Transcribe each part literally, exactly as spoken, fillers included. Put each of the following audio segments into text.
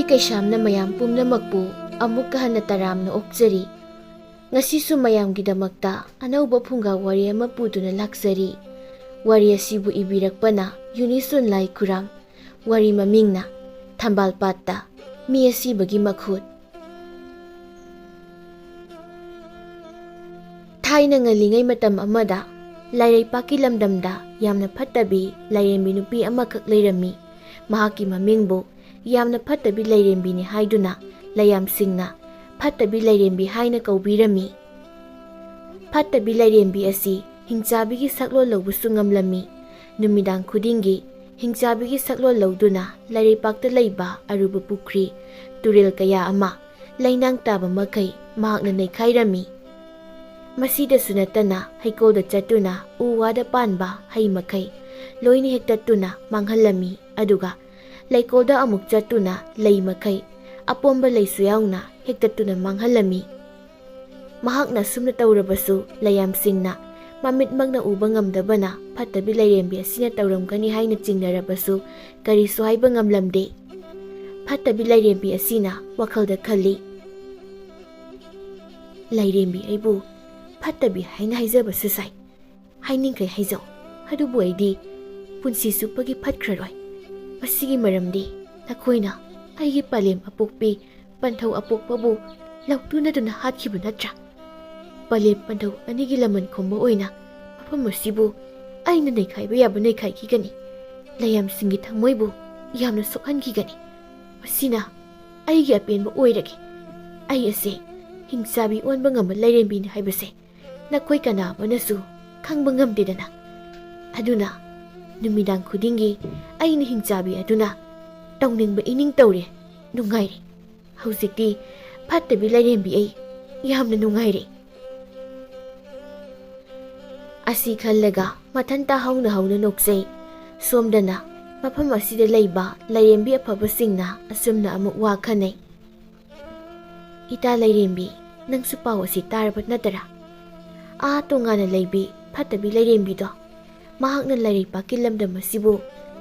ꯀꯩꯁꯥꯝꯅ ꯃꯌꯥꯝ ꯄꯨꯝꯅꯃꯛꯄꯨ ꯑꯃꯨꯛꯀ ꯍꯟꯅ ꯇꯔꯥꯝꯅ ꯑꯣꯛꯆꯔꯤ꯫ ꯉꯁꯤꯁꯨ ꯃꯌꯥꯝꯒꯤꯗꯃꯛꯇ ꯑꯅꯧꯕ ꯐꯨꯡꯒꯥ ꯋꯥꯔꯤ ꯑꯃ ꯄꯨꯗꯨꯅ ꯂꯥꯛꯆꯔꯤ꯫ ꯋꯥꯔꯤ ꯑꯁꯤꯕꯨ ꯏꯕꯤꯔꯛꯄꯅ ꯌꯨꯅꯤꯁꯣꯟ ꯂꯥꯏꯈꯨꯔꯥꯝ꯫ ꯋꯥꯔꯤ ꯃꯃꯤꯡꯅ ꯊꯝꯕꯥꯜ ꯄꯥꯠꯇ ꯃꯤ ꯑꯁꯤꯕꯒꯤ ꯃꯈꯨꯠ꯫ ꯊꯥꯏꯅ ꯉꯜꯂꯤꯉꯩ ꯃꯇꯝ ꯑꯃꯗ ꯂꯥꯏꯔꯩꯄꯥꯛꯀꯤ ꯂꯝꯗꯝꯗ ꯌꯥꯝꯅ ꯐꯠꯇꯕꯤ ꯂꯥꯏꯔꯦꯝꯕꯤ ꯅꯨꯄꯤ ꯑꯃꯈꯛ ꯂꯩꯔꯝꯃꯤ꯫ ꯃꯍꯥꯛꯀꯤ ꯃꯃꯤꯡꯕꯨ ꯌꯥꯝꯅ ꯐꯠꯇꯕꯤ ꯂꯥꯏꯔꯦꯝꯕꯤꯅꯤ ꯍꯥꯏꯗꯨꯅ ꯂꯌꯥꯝꯁꯤꯡꯅ ꯐꯠꯇꯕꯤ ꯂꯥꯏꯔꯦꯝꯕꯤ ꯍꯥꯏꯅ ꯀꯧꯕꯤꯔꯝꯃꯤ꯫ ꯐꯠꯇꯕꯤ ꯂꯥꯏꯔꯦꯝꯕꯤ ꯑꯁꯤ ꯍꯤꯡꯆꯥꯕꯤꯒꯤ ꯁꯛꯂꯣꯟ ꯂꯧꯕꯁꯨ ꯉꯝꯂꯝꯃꯤ꯫ ꯅꯨꯃꯤꯗꯥꯡ ꯈꯨꯗꯤꯡꯒꯤ ꯍꯤꯡꯆꯥꯕꯤꯒꯤ ꯁꯛꯂꯣꯟ ꯂꯧꯗꯨꯅ ꯂꯥꯏꯔꯩꯄꯥꯛꯇ ꯂꯩꯕ ꯑꯔꯨꯕ ꯄꯨꯈ꯭ꯔꯤ, ꯇꯨꯔꯦꯜ ꯀꯌꯥ ꯑꯃ ꯂꯩꯅꯥꯡ ꯇꯥꯕ ꯃꯈꯩ ꯃꯍꯥꯛꯅ ꯅꯩꯈꯥꯏꯔꯝꯃꯤ꯫ ꯃꯁꯤꯗꯁꯨ ꯅꯠꯇꯅ ꯍꯩꯀꯣꯜꯗ ꯆꯠꯇꯨꯅ ꯎ ꯋꯥꯗ ꯄꯥꯟꯕ ꯍꯩ ꯃꯈꯩ ꯂꯣꯏꯅ ꯍꯦꯛꯇꯠꯇꯨꯅ ꯃꯥꯡꯍꯜꯂꯝꯃꯤ꯫ ꯑꯗꯨꯒ ꯂꯩꯀꯣꯜꯗ ꯑꯃꯨꯛ ꯆꯠꯇꯨꯅ ꯂꯩ ꯃꯈꯩ, ꯑꯄꯣꯝꯕ ꯂꯩꯁꯨ ꯌꯥꯎꯅ ꯍꯦꯛꯇꯠꯇꯨꯅ ꯃꯥꯡꯍꯜꯂꯝꯃꯤ꯫ ꯃꯍꯥꯛꯅ ꯑꯁꯨꯝꯅ ꯇꯧꯔꯕꯁꯨ ꯂꯌꯥꯝꯁꯤꯡꯅ ꯃꯃꯤꯠꯃꯛꯅ ꯎꯕ ꯉꯝꯗꯕꯅ ꯐꯠꯇꯕꯤ ꯂꯥꯏꯔꯦꯝꯕꯤ ꯑꯁꯤꯅ ꯇꯧꯔꯝꯒꯅꯤ ꯍꯥꯏꯅ ꯆꯤꯡꯅꯔꯕꯁꯨ ꯀꯔꯤꯁꯨ ꯍꯥꯏꯕ ꯉꯝꯂꯝꯗꯦ꯫ ꯐꯠꯇꯕꯤ ꯂꯥꯏꯔꯦꯝꯕꯤ ꯑꯁꯤꯅ ꯋꯥꯈꯜꯗ ꯈꯜꯂꯤ, "ꯂꯥꯏꯔꯦꯝꯕꯤ ꯑꯩꯕꯨ ꯐꯠꯇꯕꯤ ꯍꯥꯏꯅ ꯍꯥꯏꯖꯕꯁꯨ ꯁꯥꯏ, ꯍꯥꯏꯅꯤꯡꯈꯩ ꯍꯥꯏꯖꯧ, ꯑꯗꯨꯕꯨ ꯑꯩꯗꯤ ꯄꯨꯟꯁꯤ ꯆꯨꯞꯄꯒꯤ ꯐꯠꯈ꯭ꯔꯔꯣꯏ꯫ ꯃꯁꯤꯒꯤ ꯃꯔꯝꯗꯤ ꯅꯈꯣꯏꯅ ꯑꯩꯒꯤ ꯄꯂꯦꯝ ꯑꯄꯣꯛꯄꯤ ꯄꯟꯊꯧ ꯑꯄꯣꯛꯄꯕꯨ ꯂꯧꯇꯨꯅꯗꯨꯅ ꯍꯥꯠꯈꯤꯕ ꯅꯠꯇ꯭ꯔꯥ? ꯄꯂꯦꯝ ꯄꯟꯊꯧ ꯑꯅꯤꯒꯤ ꯂꯃꯟ ꯈꯨꯝꯕ ꯑꯣꯏꯅ ꯃꯐꯝ ꯑꯁꯤꯕꯨ ꯑꯩꯅ ꯅꯩꯈꯥꯏꯕ ꯌꯥꯕ ꯅꯩꯈꯥꯏꯈꯤꯒꯅꯤ꯫ ꯂꯌꯥꯝꯁꯤꯡꯒꯤ ꯊꯃꯣꯏꯕꯨ ꯌꯥꯝꯅ ꯁꯣꯛꯍꯟꯈꯤꯒꯅꯤ꯫ ꯃꯁꯤꯅ ꯑꯩꯒꯤ ꯑꯄꯦꯟꯕ ꯑꯣꯏꯔꯒꯦ꯫ ꯑꯩ ꯑꯁꯦ ꯍꯤꯡꯆꯥꯕꯤ ꯑꯣꯟꯕ ꯉꯝꯕ ꯂꯥꯏꯔꯦꯝꯕꯤꯅꯤ ꯍꯥꯏꯕꯁꯦ ꯅꯈꯣꯏ ꯀꯅꯥ ꯑꯃꯅꯁꯨ ꯈꯪꯕ ꯉꯝꯗꯦꯗꯅ꯫ ꯑꯗꯨꯅ ꯅꯨꯃꯤꯗꯥꯡ ꯈꯨꯗꯤꯡꯒꯤ ꯑꯩꯅ ꯍꯤꯡꯆꯥꯕꯤ ꯑꯗꯨꯅ ꯇꯧꯅꯤꯡꯕ ꯏꯅꯤꯡ ꯇꯧꯔꯦ꯫ ꯅꯨꯡꯉꯥꯏꯔꯦ꯫ ꯍꯧꯖꯤꯛꯇꯤ ꯐꯠꯇꯕꯤ ꯂꯥꯏꯔꯦꯝꯕꯤ ꯑꯩ ꯌꯥꯝꯅ ꯅꯨꯡꯉꯥꯏꯔꯦ꯫" ꯑꯁꯤ ꯈꯜꯂꯒ ꯃꯊꯟꯇ ꯍꯧꯅ ꯍꯧꯅ ꯅꯣꯛꯆꯩ꯫ ꯁꯣꯝꯗꯅ ꯃꯐꯝ ꯑꯁꯤꯗ ꯂꯩꯕ ꯂꯥꯏꯔꯦꯝꯕꯤ ꯑꯐꯕꯁꯤꯡꯅ ꯑꯁꯨꯝꯅ ꯑꯃꯨꯛ ꯋꯥ ꯈꯟꯅꯩ꯫ "ꯏꯇꯥ ꯂꯥꯏꯔꯦꯝꯕꯤ, ꯅꯪꯁꯨ ꯄꯥꯎ ꯑꯁꯤ ꯇꯥꯔꯕ ꯅꯠꯇ꯭ꯔꯥ? ꯑꯥ ꯇꯣꯉꯥꯟꯅ ꯂꯩꯕꯤ ꯐꯠꯇꯕꯤ ꯂꯥꯏꯔꯦꯝꯕꯤꯗꯣ, ꯃꯍꯥꯛꯅ ꯂꯥꯏꯔꯩꯄꯥꯛꯀꯤ ꯂꯝꯗꯝ ꯑꯁꯤꯕꯨ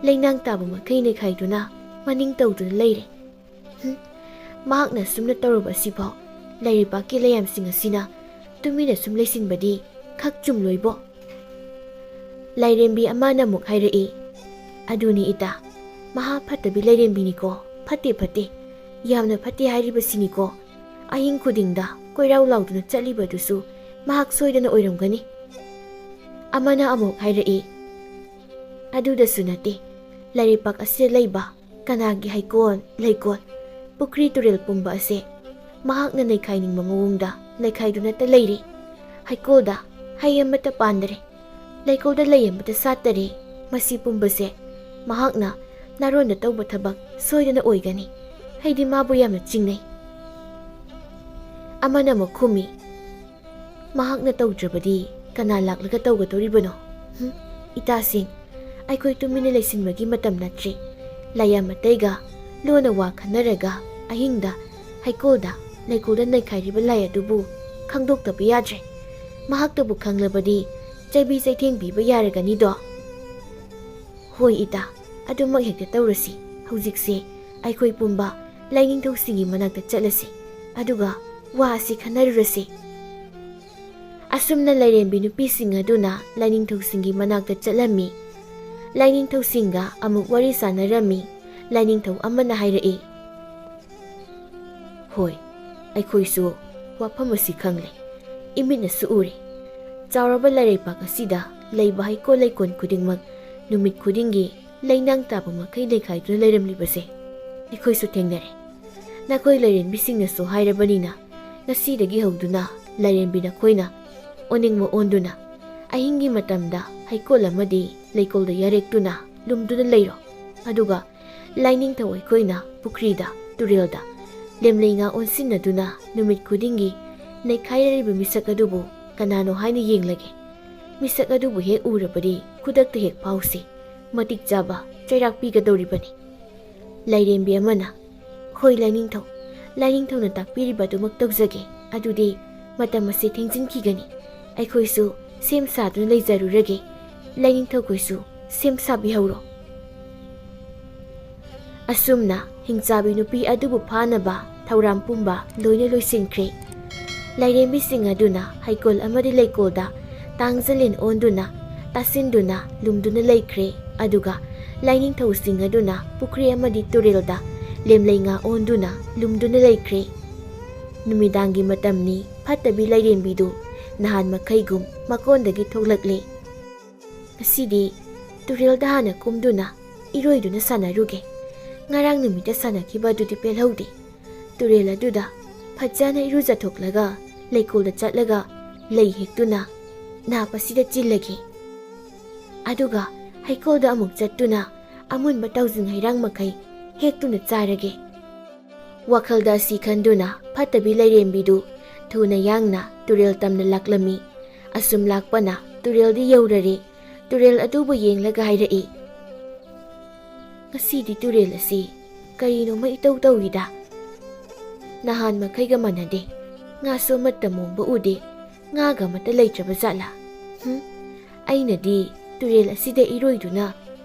ꯂꯩꯅꯥꯡ ꯇꯥꯕ ꯃꯈꯩ ꯅꯩꯈꯥꯏꯗꯨꯅ ꯃꯅꯤꯡ ꯇꯧꯗꯨꯅ ꯂꯩꯔꯦ꯫ ꯃꯍꯥꯛꯅ ꯁꯨꯝꯅ ꯇꯧꯔꯕ ꯑꯁꯤꯐꯥꯎ ꯂꯩꯔꯩꯄꯥꯛꯀꯤ ꯂꯩꯌꯥꯝꯁꯤꯡ ꯑꯁꯤꯅ ꯇꯨꯃꯤꯟꯅ ꯁꯨꯝ ꯂꯩꯁꯤꯟꯕꯗꯤ ꯈꯛ ꯆꯨꯝꯂꯣꯏꯕꯣ? ꯂꯥꯏꯔꯦꯝꯕꯤ ꯑꯃꯅ ꯑꯃꯨꯛ ꯍꯥꯏꯔꯛꯏ, "ꯑꯗꯨꯅꯤ ꯏꯇꯥ, ꯃꯍꯥ ꯐꯠꯇꯕꯤ ꯂꯥꯏꯔꯦꯝꯕꯤꯅꯤꯀꯣ, ꯐꯠꯇꯦ ꯐꯠꯇꯦ, ꯌꯥꯝꯅ ꯐꯠꯇꯦ ꯍꯥꯏꯔꯤꯕꯁꯤꯅꯤꯀꯣ꯫ ꯑꯍꯤꯡ ꯈꯨꯗꯤꯡꯗ ꯀꯣꯏꯔꯥꯎ ꯂꯥꯎꯗꯨꯅ ꯆꯠꯂꯤꯕꯗꯨꯁꯨ ꯃꯍꯥꯛ ꯁꯣꯏꯗꯅ ꯑꯣꯏꯔꯝꯒꯅꯤ"꯫ ꯑꯃꯅ ꯑꯃꯨꯛ ꯍꯥꯏꯔꯛꯏ, "ꯑꯗꯨꯗꯁꯨ ꯅꯠꯇꯦ, ꯂꯩꯔꯩꯄꯥꯛ ꯑꯁꯤꯗ ꯂꯩꯕ ꯀꯅꯥꯒꯤ ꯍꯩꯀꯣꯜ, ꯂꯩꯀꯣꯜ, ꯄꯨꯈ꯭ꯔꯤ ꯇꯨꯔꯦꯜ ꯄꯨꯝꯕ ꯑꯁꯦ ꯃꯍꯥꯛꯅ ꯅꯩꯈꯥꯏꯅꯤꯡꯕ ꯃꯑꯣꯡꯗ ꯅꯩꯈꯥꯏꯗꯨꯅꯇ ꯂꯩꯔꯦ꯫ ꯍꯩꯀꯣꯜꯗ ꯍꯩ ꯑꯃꯠꯇ ꯄꯥꯟꯗꯔꯦ, ꯂꯩꯀꯣꯜꯗ ꯂꯩ ꯑꯃꯠꯇ ꯁꯥꯠꯇꯔꯦ꯫ ꯃꯁꯤ ꯄꯨꯝꯕꯁꯦ ꯃꯍꯥꯛꯅ ꯅꯥꯔꯣꯟꯗ ꯇꯧꯕ ꯊꯕꯛ ꯁꯣꯏꯗꯅ ꯑꯣꯏꯒꯅꯤ꯫ ꯑꯩꯗꯤ ꯃꯥꯕꯨ ꯌꯥꯝꯅ ꯆꯤꯡꯅꯩ"꯫ ꯑꯃꯅ ꯑꯃꯨꯛ ꯈꯨꯝꯃꯤ, "ꯃꯍꯥꯛꯅ ꯇꯧꯗ꯭ꯔꯕꯗꯤ ꯀꯅꯥ ꯂꯥꯛꯂꯒ ꯇꯧꯒꯗꯧꯔꯤꯕꯅꯣ? ꯍꯨꯝ, ꯏꯇꯥꯁꯤꯡ, ꯑꯩꯈꯣꯏ ꯇꯨꯃꯤꯟꯅ ꯂꯩꯁꯤꯟꯕꯒꯤ ꯃꯇꯝ ꯅꯠꯇ꯭ꯔꯦ꯫ ꯂꯥꯏꯌꯥꯝ ꯑꯇꯩꯒ ꯂꯣꯟꯅ ꯋꯥ ꯈꯟꯅꯔꯒ ꯑꯍꯤꯡꯗ ꯍꯩꯀꯣꯜꯗ ꯂꯩꯀꯣꯜꯗ ꯅꯩꯈꯥꯏꯔꯤꯕ ꯂꯥꯏ ꯑꯗꯨꯕꯨ ꯈꯪꯗꯣꯛꯇꯕ ꯌꯥꯗ꯭ꯔꯦ꯫ ꯃꯍꯥꯛꯇꯕꯨ ꯈꯪꯂꯕꯗꯤ ꯆꯩꯕꯤ ꯆꯩꯊꯦꯡ ꯄꯤꯕ ꯌꯥꯔꯒꯅꯤꯗꯣ"꯫ "ꯍꯣꯏ ꯏꯇꯥ, ꯑꯗꯨꯃꯛ ꯍꯦꯛꯇ ꯇꯧꯔꯁꯤ꯫ ꯍꯧꯖꯤꯛꯁꯦ ꯑꯩꯈꯣꯏ ꯄꯨꯝꯕ ꯂꯥꯏꯅꯤꯡꯊꯧꯁꯤꯡꯒꯤ ꯃꯅꯥꯛꯇ ꯆꯠꯂꯁꯤ, ꯑꯗꯨꯒ ꯋꯥ ꯑꯁꯤ ꯈꯟꯅꯔꯨꯔꯁꯤ"꯫ ꯑꯁꯨꯝꯅ ꯂꯥꯏꯔꯦꯝꯕꯤ ꯅꯨꯄꯤꯁꯤꯡ ꯑꯗꯨꯅ ꯂꯥꯏꯅꯤꯡꯊꯧꯁꯤꯡꯒꯤ ꯃꯅꯥꯛꯇ ꯆꯠꯂꯝꯃꯤ꯫ ꯂꯥꯏꯅꯤꯡꯊꯧꯁꯤꯡꯒ ꯑꯃꯨꯛ ꯋꯥꯔꯤ ꯁꯥꯟꯅꯔꯝꯃꯤ꯫ ꯂꯥꯏꯅꯤꯡꯊꯧ ꯑꯃꯅ ꯍꯥꯏꯔꯛꯏ, "ꯍꯣꯏ, ꯑꯩꯈꯣꯏꯁꯨ ꯋꯥꯐꯝ ꯑꯁꯤ ꯈꯪꯂꯦ, ꯏꯃꯤꯠꯅꯁꯨ ꯎꯔꯦ꯫ ꯆꯥꯎꯔꯕ ꯂꯩꯔꯩꯄꯥꯛ ꯑꯁꯤꯗ ꯂꯩꯕ ꯍꯩꯀꯣꯜ ꯂꯩꯀꯣꯜ ꯈꯨꯗꯤꯡꯃꯛ ꯅꯨꯃꯤꯠ ꯈꯨꯗꯤꯡꯒꯤ ꯂꯩꯅꯥꯡ ꯇꯥꯕ ꯃꯈꯩ ꯅꯩꯈꯥꯏꯗꯨꯅ ꯂꯩꯔꯝꯂꯤꯕꯁꯦ ꯑꯩꯈꯣꯏꯁꯨ ꯊꯦꯡꯅꯔꯦ꯫ ꯅꯈꯣꯏ ꯂꯥꯏꯔꯦꯝꯕꯤꯁꯤꯡꯅꯁꯨ ꯍꯥꯏꯔꯕꯅꯤꯅ, ꯉꯁꯤꯗꯒꯤ ꯍꯧꯗꯨꯅ ꯂꯥꯏꯔꯦꯝꯕꯤ ꯅꯈꯣꯏꯅ ꯑꯣꯅꯤꯡꯕ ꯑꯣꯟꯗꯨꯅ ꯑꯍꯤꯡꯒꯤ ꯃꯇꯝꯗ ꯍꯩꯀꯣꯜ ꯑꯃꯗꯤ ꯂꯩꯀꯣꯜꯗ ꯌꯥꯔꯦꯛꯇꯨꯅ ꯂꯨꯝꯗꯨꯅ ꯂꯩꯔꯣ꯫ ꯑꯗꯨꯒ ꯂꯥꯏꯅꯤꯡꯊꯧ ꯑꯩꯈꯣꯏꯅ ꯄꯨꯈ꯭ꯔꯤꯗ, ꯇꯨꯔꯦꯜꯗ ꯂꯦꯝꯂꯩ ꯉꯥ ꯑꯣꯟꯁꯤꯟꯅꯗꯨꯅ ꯅꯨꯃꯤꯠ ꯈꯨꯗꯤꯡꯒꯤ ꯅꯩꯈꯥꯏꯔꯤꯕ ꯃꯤꯁꯛ ꯑꯗꯨꯕꯨ ꯀꯅꯥꯅꯣ ꯍꯥꯏꯅ ꯌꯦꯡꯂꯒꯦ꯫ ꯃꯤꯁꯛ ꯑꯗꯨꯕꯨ ꯍꯦꯛ ꯎꯔꯕꯗꯤ ꯈꯨꯗꯛꯇ ꯍꯦꯛ ꯐꯥꯎꯁꯤ꯫ ꯃꯇꯤꯛ ꯆꯥꯕ ꯆꯩꯔꯥꯛ ꯄꯤꯒꯗꯧꯔꯤꯕꯅꯤ"꯫ ꯂꯥꯏꯔꯦꯝꯕꯤ ꯑꯃꯅ, "ꯍꯣꯏ ꯂꯥꯏꯅꯤꯡꯊꯧ, ꯂꯥꯏꯅꯤꯡꯊꯧꯅ ꯇꯥꯛꯄꯤꯔꯤꯕ ꯑꯗꯨꯃꯛ ꯇꯧꯖꯒꯦ꯫ ꯑꯗꯨꯗꯤ ꯃꯇꯝ ꯑꯁꯤ ꯊꯦꯡꯖꯤꯟꯈꯤꯒꯅꯤ꯫ ꯑꯩꯈꯣꯏꯁꯨ ꯁꯦꯝ ꯁꯥꯗꯨꯅ ꯂꯩꯖꯔꯨꯔꯒꯦ꯫ ꯂꯥꯏꯅꯤꯡꯊꯧꯈꯣꯏꯁꯨ ꯁꯦꯝ ꯁꯥꯕꯤꯍꯧꯔꯣ"꯫ ꯑꯁꯨꯝꯅ ꯍꯤꯡꯆꯥꯕꯤ ꯅꯨꯄꯤ ꯑꯗꯨꯕꯨ ꯐꯥꯅꯕ ꯊꯧꯔꯥꯡ ꯄꯨꯝꯕ ꯂꯣꯏꯅ ꯂꯣꯏꯁꯤꯟꯈ꯭ꯔꯦ꯫ ꯂꯥꯏꯔꯦꯝꯕꯤꯁꯤꯡ ꯑꯗꯨꯅ ꯍꯩꯀꯣꯜ ꯑꯃꯗꯤ ꯂꯩꯀꯣꯜꯗ ꯇꯥꯡꯖꯂꯤꯟ ꯑꯣꯟꯗꯨꯅ, ꯇꯥꯁꯤꯟꯗꯨꯅ, ꯂꯨꯝꯗꯨꯅ ꯂꯩꯈ꯭ꯔꯦ꯫ ꯑꯗꯨꯒ ꯂꯥꯏꯅꯤꯡꯊꯧꯁꯤꯡ ꯑꯗꯨꯅ ꯄꯨꯈ꯭ꯔꯤ ꯑꯃꯗꯤ ꯇꯨꯔꯦꯜꯗ ꯂꯦꯝꯂꯩ ꯉꯥ ꯑꯣꯟꯗꯨꯅ ꯂꯨꯝꯗꯨꯅ ꯂꯩꯈ꯭ꯔꯦ꯫ ꯅꯨꯃꯤꯗꯥꯡꯒꯤ ꯃꯇꯝꯅꯤ꯫ ꯐꯠꯇꯕꯤ ꯂꯥꯏꯔꯦꯝꯕꯤꯗꯨ ꯅꯍꯥꯟ ꯃꯈꯩꯒꯨꯝ ꯃꯀꯣꯟꯗꯒꯤ ꯊꯣꯛꯂꯛꯂꯦ꯫ ꯉꯁꯤꯗꯤ ꯇꯨꯔꯦꯜꯗ ꯍꯥꯟꯅ ꯀꯨꯝꯗꯨꯅ ꯏꯔꯣꯏꯗꯨꯅ ꯁꯥꯟꯅꯔꯨꯒꯦ꯫ ꯉꯔꯥꯡ ꯅꯨꯃꯤꯠꯇ ꯁꯥꯟꯅꯈꯤꯕ ꯑꯗꯨꯗꯤ ꯄꯦꯜꯍꯧꯗꯦ꯫ ꯇꯨꯔꯦꯜ ꯑꯗꯨꯗ ꯐꯖꯅ ꯏꯔꯨꯖꯊꯣꯛꯂꯒ ꯂꯩꯀꯣꯜꯗ ꯆꯠꯂꯒ ꯂꯩ ꯍꯦꯛꯇꯨꯅ ꯅꯥꯞ ꯑꯁꯤꯗ ꯆꯤꯜꯂꯒꯦ꯫ ꯑꯗꯨꯒ ꯍꯩꯀꯣꯜꯗ ꯑꯃꯨꯛ ꯆꯠꯇꯨꯅ ꯑꯃꯨꯟꯕ ꯇꯥꯎꯖꯤꯡ ꯍꯩꯔꯥꯡ ꯃꯈꯩ ꯍꯦꯛꯇꯨꯅ ꯆꯥꯔꯒꯦ꯫ ꯋꯥꯈꯜꯗ ꯑꯁꯤ ꯈꯟꯗꯨꯅ ꯐꯠꯇꯕꯤ ꯂꯥꯏꯔꯦꯝꯕꯤꯗꯨ ꯊꯨꯅ ꯌꯥꯡꯅ ꯇꯨꯔꯦꯜ ꯇꯝꯅ ꯂꯥꯛꯂꯝꯃꯤ꯫ ꯑꯁꯨꯝ ꯂꯥꯛꯄꯅ ꯇꯨꯔꯦꯜꯗꯤ ꯌꯧꯔꯔꯦ꯫ ꯇꯨꯔꯦꯜ ꯑꯗꯨꯕꯨ ꯌꯦꯡꯂꯒ ꯍꯥꯏꯔꯛꯏ, "ꯉꯁꯤꯗꯤ ꯇꯨꯔꯦꯜ ꯑꯁꯤ ꯀꯔꯤꯅꯣꯃ ꯏꯇꯧ ꯇꯧꯏꯗ꯫ ꯅꯍꯥꯟ ꯃꯈꯩꯒ ꯃꯥꯟꯅꯗꯦ꯫ ꯉꯥꯁꯨ ꯑꯃꯠꯇ ꯃꯣꯡꯕ ꯎꯗꯦ꯫ ꯉꯥꯒ ꯑꯃꯠꯇ ꯂꯩꯇ꯭ꯔꯕ ꯖꯥꯠꯂꯥ? ꯍꯨꯝ, ꯑꯩꯅꯗꯤ ꯇꯨꯔꯦꯜ ꯑꯁꯤꯗ ꯏꯔꯣꯏꯗꯨꯅ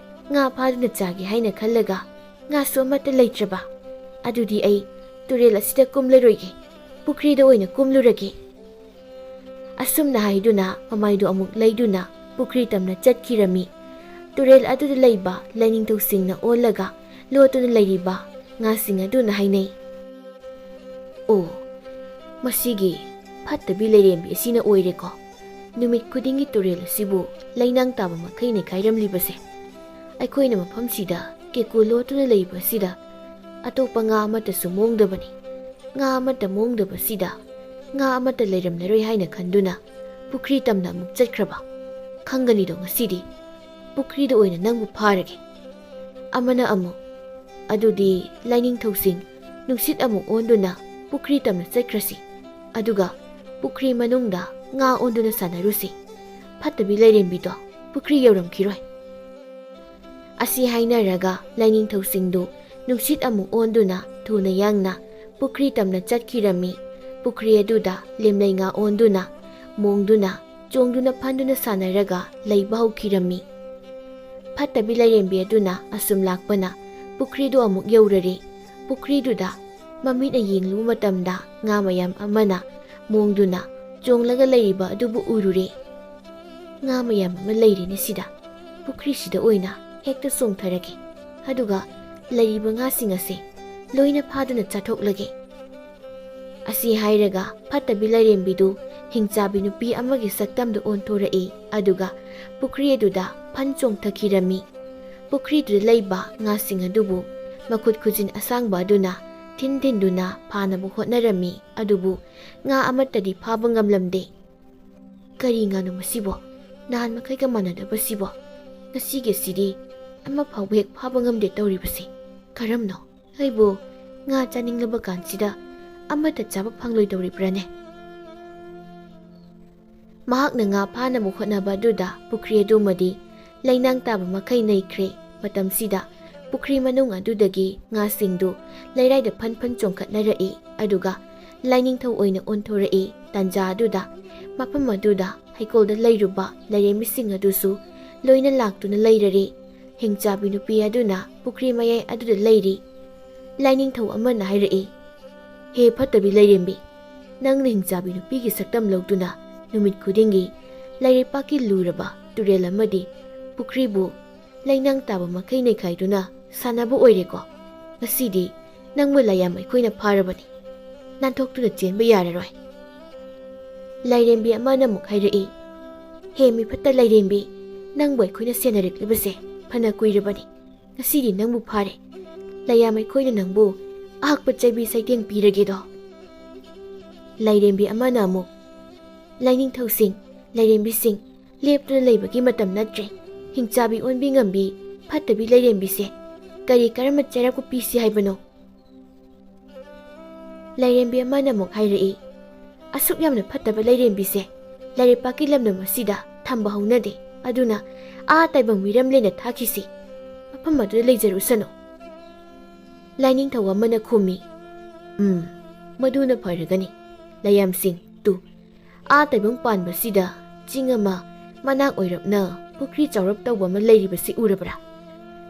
ꯉꯥ ꯐꯥꯗꯨꯅ ꯆꯥꯒꯦ ꯍꯥꯏꯅ ꯈꯜꯂꯒ ꯉꯥꯁꯨ ꯑꯃꯠꯇ ꯂꯩꯇ꯭ꯔꯕ꯫ ꯑꯗꯨꯗꯤ ꯑꯩ ꯇꯨꯔꯦꯜ ꯑꯁꯤꯗ ꯀꯨꯝꯂꯔꯣꯏꯒꯦ, ꯄꯨꯈ꯭ꯔꯤꯗ ꯑꯣꯏꯅ ꯀꯨꯝꯂꯨꯔꯒꯦ"꯫ ꯑꯁꯨꯝꯅ ꯍꯥꯏꯗꯨꯅ ꯃꯃꯥꯏꯗꯨ ꯑꯃꯨꯛ ꯂꯩꯗꯨꯅ ꯄꯨꯈ꯭ꯔꯤ ꯇꯝꯅ ꯆꯠꯈꯤꯔꯝꯃꯤ꯫ ꯇꯨꯔꯦꯜ ꯑꯗꯨꯗ ꯂꯩꯕ ꯂꯥꯏꯅꯤꯡꯊꯧꯁꯤꯡꯅ ꯑꯣꯜꯂꯒ ꯂꯣꯠꯇꯨꯅ ꯂꯩꯔꯤꯕ ꯉꯥꯁꯤꯡ ꯑꯗꯨꯅ ꯍꯥꯏꯅꯩ, "ꯑꯣ, ꯃꯁꯤꯒꯤ ꯐꯠꯇꯕꯤ ꯂꯩꯔꯦꯝꯕꯤ ꯑꯁꯤꯅ ꯑꯣꯏꯔꯦꯀꯣ꯫ ꯅꯨꯃꯤꯠ ꯈꯨꯗꯤꯡꯒꯤ ꯇꯨꯔꯦꯜ ꯑꯁꯤꯕꯨ ꯂꯩꯅꯥꯡ ꯇꯥꯕ ꯃꯈꯩ ꯅꯩꯈꯥꯏꯔꯝꯂꯤꯕꯁꯦ꯫ ꯑꯩꯈꯣꯏꯅ ꯃꯐꯝꯁꯤꯗ ꯀꯦꯀꯨ ꯂꯣꯠꯇꯨꯅ ꯂꯩꯕ ꯑꯁꯤꯗ ꯑꯇꯣꯞꯄ ꯉꯥ ꯑꯃꯠꯇꯁꯨ ꯃꯣꯡꯗꯕꯅꯤ꯫ ꯉꯥ ꯑꯃꯠꯇ ꯃꯣꯡꯗꯕꯁꯤꯗ ꯉꯥ ꯑꯃꯠꯇ ꯂꯩꯔꯝꯂꯔꯣꯏ ꯍꯥꯏꯅ ꯈꯟꯗꯨꯅ ꯄꯨꯈ꯭ꯔꯤ ꯇꯝꯅ ꯑꯃꯨꯛ ꯆꯠꯈ꯭ꯔꯕ꯫ ꯈꯪꯒꯅꯤꯗꯣ ꯉꯁꯤꯗꯤ꯫ ꯄꯨꯈ꯭ꯔꯤꯗ ꯑꯣꯏꯅ ꯅꯪꯕꯨ ꯐꯥꯔꯒꯦ"꯫ ꯑꯃꯅ ꯑꯃꯨꯛ, "ꯑꯗꯨꯗꯤ ꯂꯥꯏꯅꯤꯡꯊꯧꯁꯤꯡ, ꯅꯨꯡꯁꯤꯠ ꯑꯃꯨꯛ ꯑꯣꯟꯗꯨꯅ ꯄꯨꯈ꯭ꯔꯤ ꯇꯝꯅ ꯆꯠꯈ꯭ꯔꯁꯤ꯫ ꯑꯗꯨꯒ ꯄꯨꯈ꯭ꯔꯤ ꯃꯅꯨꯡꯗ ꯉꯥ ꯑꯣꯟꯗꯨꯅ ꯁꯥꯟꯅꯔꯨꯁꯤ꯫ ꯐꯠꯇꯕꯤ ꯂꯥꯏꯔꯦꯝꯕꯤꯗꯣ ꯄꯨꯈ꯭ꯔꯤ ꯌꯧꯔꯝꯈꯤꯔꯣꯏ"꯫ ꯑꯁꯤ ꯍꯥꯏꯅꯔꯒ ꯂꯥꯏꯅꯤꯡꯊꯧꯁꯤꯡꯗꯨ ꯅꯨꯡꯁꯤꯠ ꯑꯃꯨꯛ ꯑꯣꯟꯗꯨꯅ ꯊꯨꯅ ꯌꯥꯡꯅ ꯄꯨꯈ꯭ꯔꯤ ꯇꯝꯅ ꯆꯠꯈꯤꯔꯝꯃꯤ꯫ ꯄꯨꯈ꯭ꯔꯤ ꯑꯗꯨꯗ ꯂꯦꯝꯂꯩ ꯉꯥ ꯑꯣꯟꯗꯨꯅ, ꯃꯣꯡꯗꯨꯅ, ꯆꯣꯡꯗꯨꯅ ꯐꯟꯗꯨꯅ ꯁꯥꯟꯅꯔꯒ ꯂꯩꯕ ꯍꯧꯈꯤꯔꯝꯃꯤ꯫ ꯐꯠꯇꯕꯤ ꯂꯥꯏꯔꯦꯝꯕꯤ ꯑꯗꯨꯅ ꯑꯁꯨꯝ ꯂꯥꯛꯄꯅ ꯄꯨꯈ꯭ꯔꯤꯗꯨ ꯑꯃꯨꯛ ꯌꯧꯔꯔꯦ꯫ ꯄꯨꯈ꯭ꯔꯤꯗꯨꯗ ꯃꯃꯤꯠꯅ ꯌꯦꯡꯂꯨꯕ ꯃꯇꯝꯗ ꯉꯥ ꯃꯌꯥꯝ ꯑꯃꯅ ꯃꯣꯡꯗꯨꯅ ꯆꯣꯡꯂꯒ ꯂꯩꯔꯤꯕ ꯑꯗꯨꯕꯨ ꯎꯔꯨꯔꯦ꯫ "ꯉꯥ ꯃꯌꯥꯝ ꯑꯃ ꯂꯩꯔꯦꯅꯦ ꯁꯤꯗ꯫ ꯄꯨꯈ꯭ꯔꯤꯁꯤꯗ ꯑꯣꯏꯅ ꯍꯦꯛꯇ ꯆꯣꯡꯊꯔꯒꯦ꯫ ꯑꯗꯨꯒ ꯂꯩꯔꯤꯕ ꯉꯥꯁꯤꯡ ꯑꯁꯦ ꯂꯣꯏꯅ ꯐꯥꯗꯨꯅ ꯆꯥꯊꯣꯛꯂꯒꯦ"꯫ ꯑꯁꯤ ꯍꯥꯏꯔꯒ ꯐꯠꯇꯕꯤ ꯂꯥꯏꯔꯦꯝꯕꯤꯗꯨ ꯍꯤꯡꯆꯥꯕꯤ ꯅꯨꯄꯤ ꯑꯃꯒꯤ ꯁꯛꯇꯝꯗ ꯑꯣꯟꯊꯣꯔꯛꯏ, ꯑꯗꯨꯒ ꯄꯨꯈ꯭ꯔꯤ ꯑꯗꯨꯗ ꯐꯟ ꯆꯣꯡꯊꯈꯤꯔꯝꯃꯤ꯫ ꯄꯨꯈ꯭ꯔꯤꯗꯨꯗ ꯂꯩꯕ ꯉꯥꯁꯤꯡ ꯑꯗꯨꯕꯨ ꯃꯈꯨꯠ ꯈꯨꯖꯤꯟ ꯑꯁꯥꯡꯕ ꯑꯗꯨꯅ ꯊꯤꯟ ꯊꯤꯟꯗꯨꯅ ꯐꯥꯅꯕ ꯍꯣꯠꯅꯔꯝꯃꯤ, ꯑꯗꯨꯕꯨ ꯉꯥ ꯑꯃꯠꯇꯗꯤ ꯐꯥꯕ ꯉꯝꯂꯝꯗꯦ꯫ "ꯀꯔꯤ ꯉꯥꯅꯣ ꯃꯁꯤꯕꯣ? ꯅꯍꯥꯟ ꯃꯈꯩꯒ ꯃꯥꯟꯅꯗꯕꯁꯤꯕꯣ? ꯉꯁꯤꯒꯤꯁꯤꯗꯤ ꯑꯃ ꯐꯥꯎꯕ ꯍꯦꯛ ꯐꯥꯕ ꯉꯝꯗꯦ ꯇꯧꯔꯤꯕꯁꯤ꯫ ꯀꯔꯝꯅꯣ? ꯑꯩꯕꯨ ꯉꯥ ꯆꯥꯅꯤꯡꯂꯕ ꯀꯥꯟꯁꯤꯗ ꯑꯃꯠꯇ ꯆꯥꯕ ꯐꯪꯂꯣꯏꯗꯧꯔꯤꯕ꯭ꯔꯥꯅꯦ?" ꯃꯍꯥꯛꯅ ꯉꯥ ꯐꯥꯅꯕ ꯍꯣꯠꯅꯕ ꯑꯗꯨꯗ ꯄꯨꯈ꯭ꯔꯤ ꯑꯗꯨꯃꯗꯤ ꯂꯩꯅꯥꯡ ꯇꯥꯕ ꯃꯈꯩ ꯅꯩꯈ꯭ꯔꯦ꯫ ꯃꯇꯝꯁꯤꯗ ꯄꯨꯈ꯭ꯔꯤ ꯃꯅꯨꯡ ꯑꯗꯨꯗꯒꯤ ꯉꯥꯁꯤꯡꯗꯨ ꯂꯩꯔꯥꯏꯗ ꯐꯟ ꯐꯟ ꯆꯣꯡꯈꯠꯅꯔꯛꯏ, ꯑꯗꯨꯒ ꯂꯥꯏꯅꯤꯡꯊꯧ ꯑꯣꯏꯅ ꯑꯣꯟꯊꯣꯔꯛꯏ꯫ ꯇꯥꯟꯖꯥ ꯑꯗꯨꯗ ꯃꯐꯝ ꯑꯗꯨꯗ ꯍꯩꯀꯣꯜꯗ ꯂꯩꯔꯨꯕ ꯂꯥꯏꯔꯦꯝꯕꯤꯁꯤꯡ ꯑꯗꯨꯁꯨ ꯂꯣꯏꯅ ꯂꯥꯛꯇꯨꯅ ꯂꯩꯔꯔꯦ꯫ ꯍꯤꯡꯆꯥꯕꯤ ꯅꯨꯄꯤ ꯑꯗꯨꯅ ꯄꯨꯈ꯭ꯔꯤ ꯃꯌꯥꯏ ꯑꯗꯨꯗ ꯂꯩꯔꯤ꯫ ꯂꯥꯏꯅꯤꯡꯊꯧ ꯑꯃꯅ ꯍꯥꯏꯔꯛꯏ, "ꯍꯦ ꯐꯠꯇꯕꯤ ꯂꯥꯏꯔꯦꯝꯕꯤ, ꯅꯪꯅ ꯍꯤꯡꯆꯥꯕꯤ ꯅꯨꯄꯤꯒꯤ ꯁꯛꯇꯝ ꯂꯧꯗꯨꯅ ꯅꯨꯃꯤꯠ ꯈꯨꯗꯤꯡꯒꯤ ꯂꯩꯔꯩꯄꯥꯛꯀꯤ ꯂꯨꯔꯕ ꯇꯨꯔꯦꯜ ꯑꯃꯗꯤ ꯄꯨꯈ꯭ꯔꯤꯕꯨ ꯂꯩꯅꯥꯡ ꯇꯥꯕ ꯃꯈꯩ ꯅꯩꯈꯥꯏꯗꯨꯅ ꯁꯥꯟꯅꯕ ꯑꯣꯏꯔꯦꯀꯣ꯫ ꯉꯁꯤꯗꯤ ꯅꯪꯕꯨ ꯂꯥꯏꯌꯥꯝ ꯑꯩꯈꯣꯏꯅ ꯐꯥꯔꯕꯅꯤ꯫ ꯅꯥꯟꯊꯣꯛꯇꯨꯅ ꯆꯦꯟꯕ ꯌꯥꯔꯔꯣꯏ"꯫ ꯂꯥꯏꯔꯦꯝꯕꯤ ꯑꯃꯅ ꯑꯃꯨꯛ ꯍꯥꯏꯔꯛꯏ, "ꯍꯦ ꯃꯤꯐꯠꯇ ꯂꯥꯏꯔꯦꯝꯕꯤ, ꯅꯪꯕꯨ ꯑꯩꯈꯣꯏꯅ ꯁꯦꯟꯅꯔꯛꯂꯤꯕꯁꯦ ꯐꯅ ꯀꯨꯏꯔꯕꯅꯤ꯫ ꯉꯁꯤꯗꯤ ꯅꯪꯕꯨ ꯐꯥꯔꯦ꯫ ꯂꯥꯏꯌꯥꯝ ꯑꯩꯈꯣꯏꯅ ꯅꯪꯕꯨ ꯑꯍꯛꯄ ꯆꯩꯕꯤ ꯆꯩꯇꯦꯡ ꯄꯤꯔꯒꯦꯗꯣ"꯫ ꯂꯥꯏꯔꯦꯝꯕꯤ ꯑꯃꯅ ꯑꯃꯨꯛ, "ꯂꯥꯏꯅꯤꯡꯊꯧꯁꯤꯡ, ꯂꯥꯏꯔꯦꯝꯕꯤꯁꯤꯡ, ꯂꯦꯞꯇꯨꯅ ꯂꯩꯕꯒꯤ ꯃꯇꯝ ꯅꯠꯇ꯭ꯔꯦ꯫ ꯍꯤꯡꯆꯥꯕꯤ ꯑꯣꯟꯕꯤ ꯉꯝꯕꯤ ꯐꯠꯇꯕꯤ ꯂꯥꯏꯔꯦꯝꯕꯤꯁꯦ ꯀꯔꯤ ꯀꯔꯝꯕ ꯆꯩꯔꯥꯛꯄ ꯄꯤꯁꯤ ꯍꯥꯏꯕꯅꯣ?" ꯂꯥꯏꯔꯦꯝꯕꯤ ꯑꯃꯅ ꯑꯃꯨꯛ ꯍꯥꯏꯔꯛꯏ, "ꯑꯁꯨꯛ ꯌꯥꯝꯅ ꯐꯠꯇꯕ ꯂꯥꯏꯔꯦꯝꯕꯤꯁꯦ ꯂꯩꯔꯩꯄꯥꯛꯀꯤ ꯂꯝꯗꯝ ꯑꯁꯤꯗ ꯊꯝꯕ ꯍꯧꯅꯗꯦ꯫ ꯑꯗꯨꯅ ꯑꯥ ꯇꯥꯏꯕꯪ ꯃꯤꯔꯝꯂꯦꯟꯗ ꯊꯥꯈꯤꯁꯤ꯫ ꯃꯐꯝ ꯑꯗꯨꯗ ꯂꯩꯖꯔꯨꯁꯅꯨ"꯫ ꯂꯥꯏꯅꯤꯡꯊꯧ ꯑꯃꯅ ꯈꯨꯝꯃꯤ, "ꯎꯝ, ꯃꯗꯨꯅ ꯐꯔꯒꯅꯤ꯫ ꯂꯥꯏꯌꯥꯝꯁꯤꯡ, ꯇꯨ, ꯑꯥ ꯇꯥꯏꯕꯪ ꯄꯥꯟꯕꯁꯤꯗ ꯆꯤꯡ ꯑꯃ, ꯃꯅꯥꯛ ꯑꯣꯏꯔꯞꯅ ꯄꯨꯈ꯭ꯔꯤ ꯆꯥꯎꯔꯞ ꯇꯧꯕ ꯑꯃ ꯂꯩꯔꯤꯕꯁꯤ ꯎꯔꯕ꯭ꯔꯥ?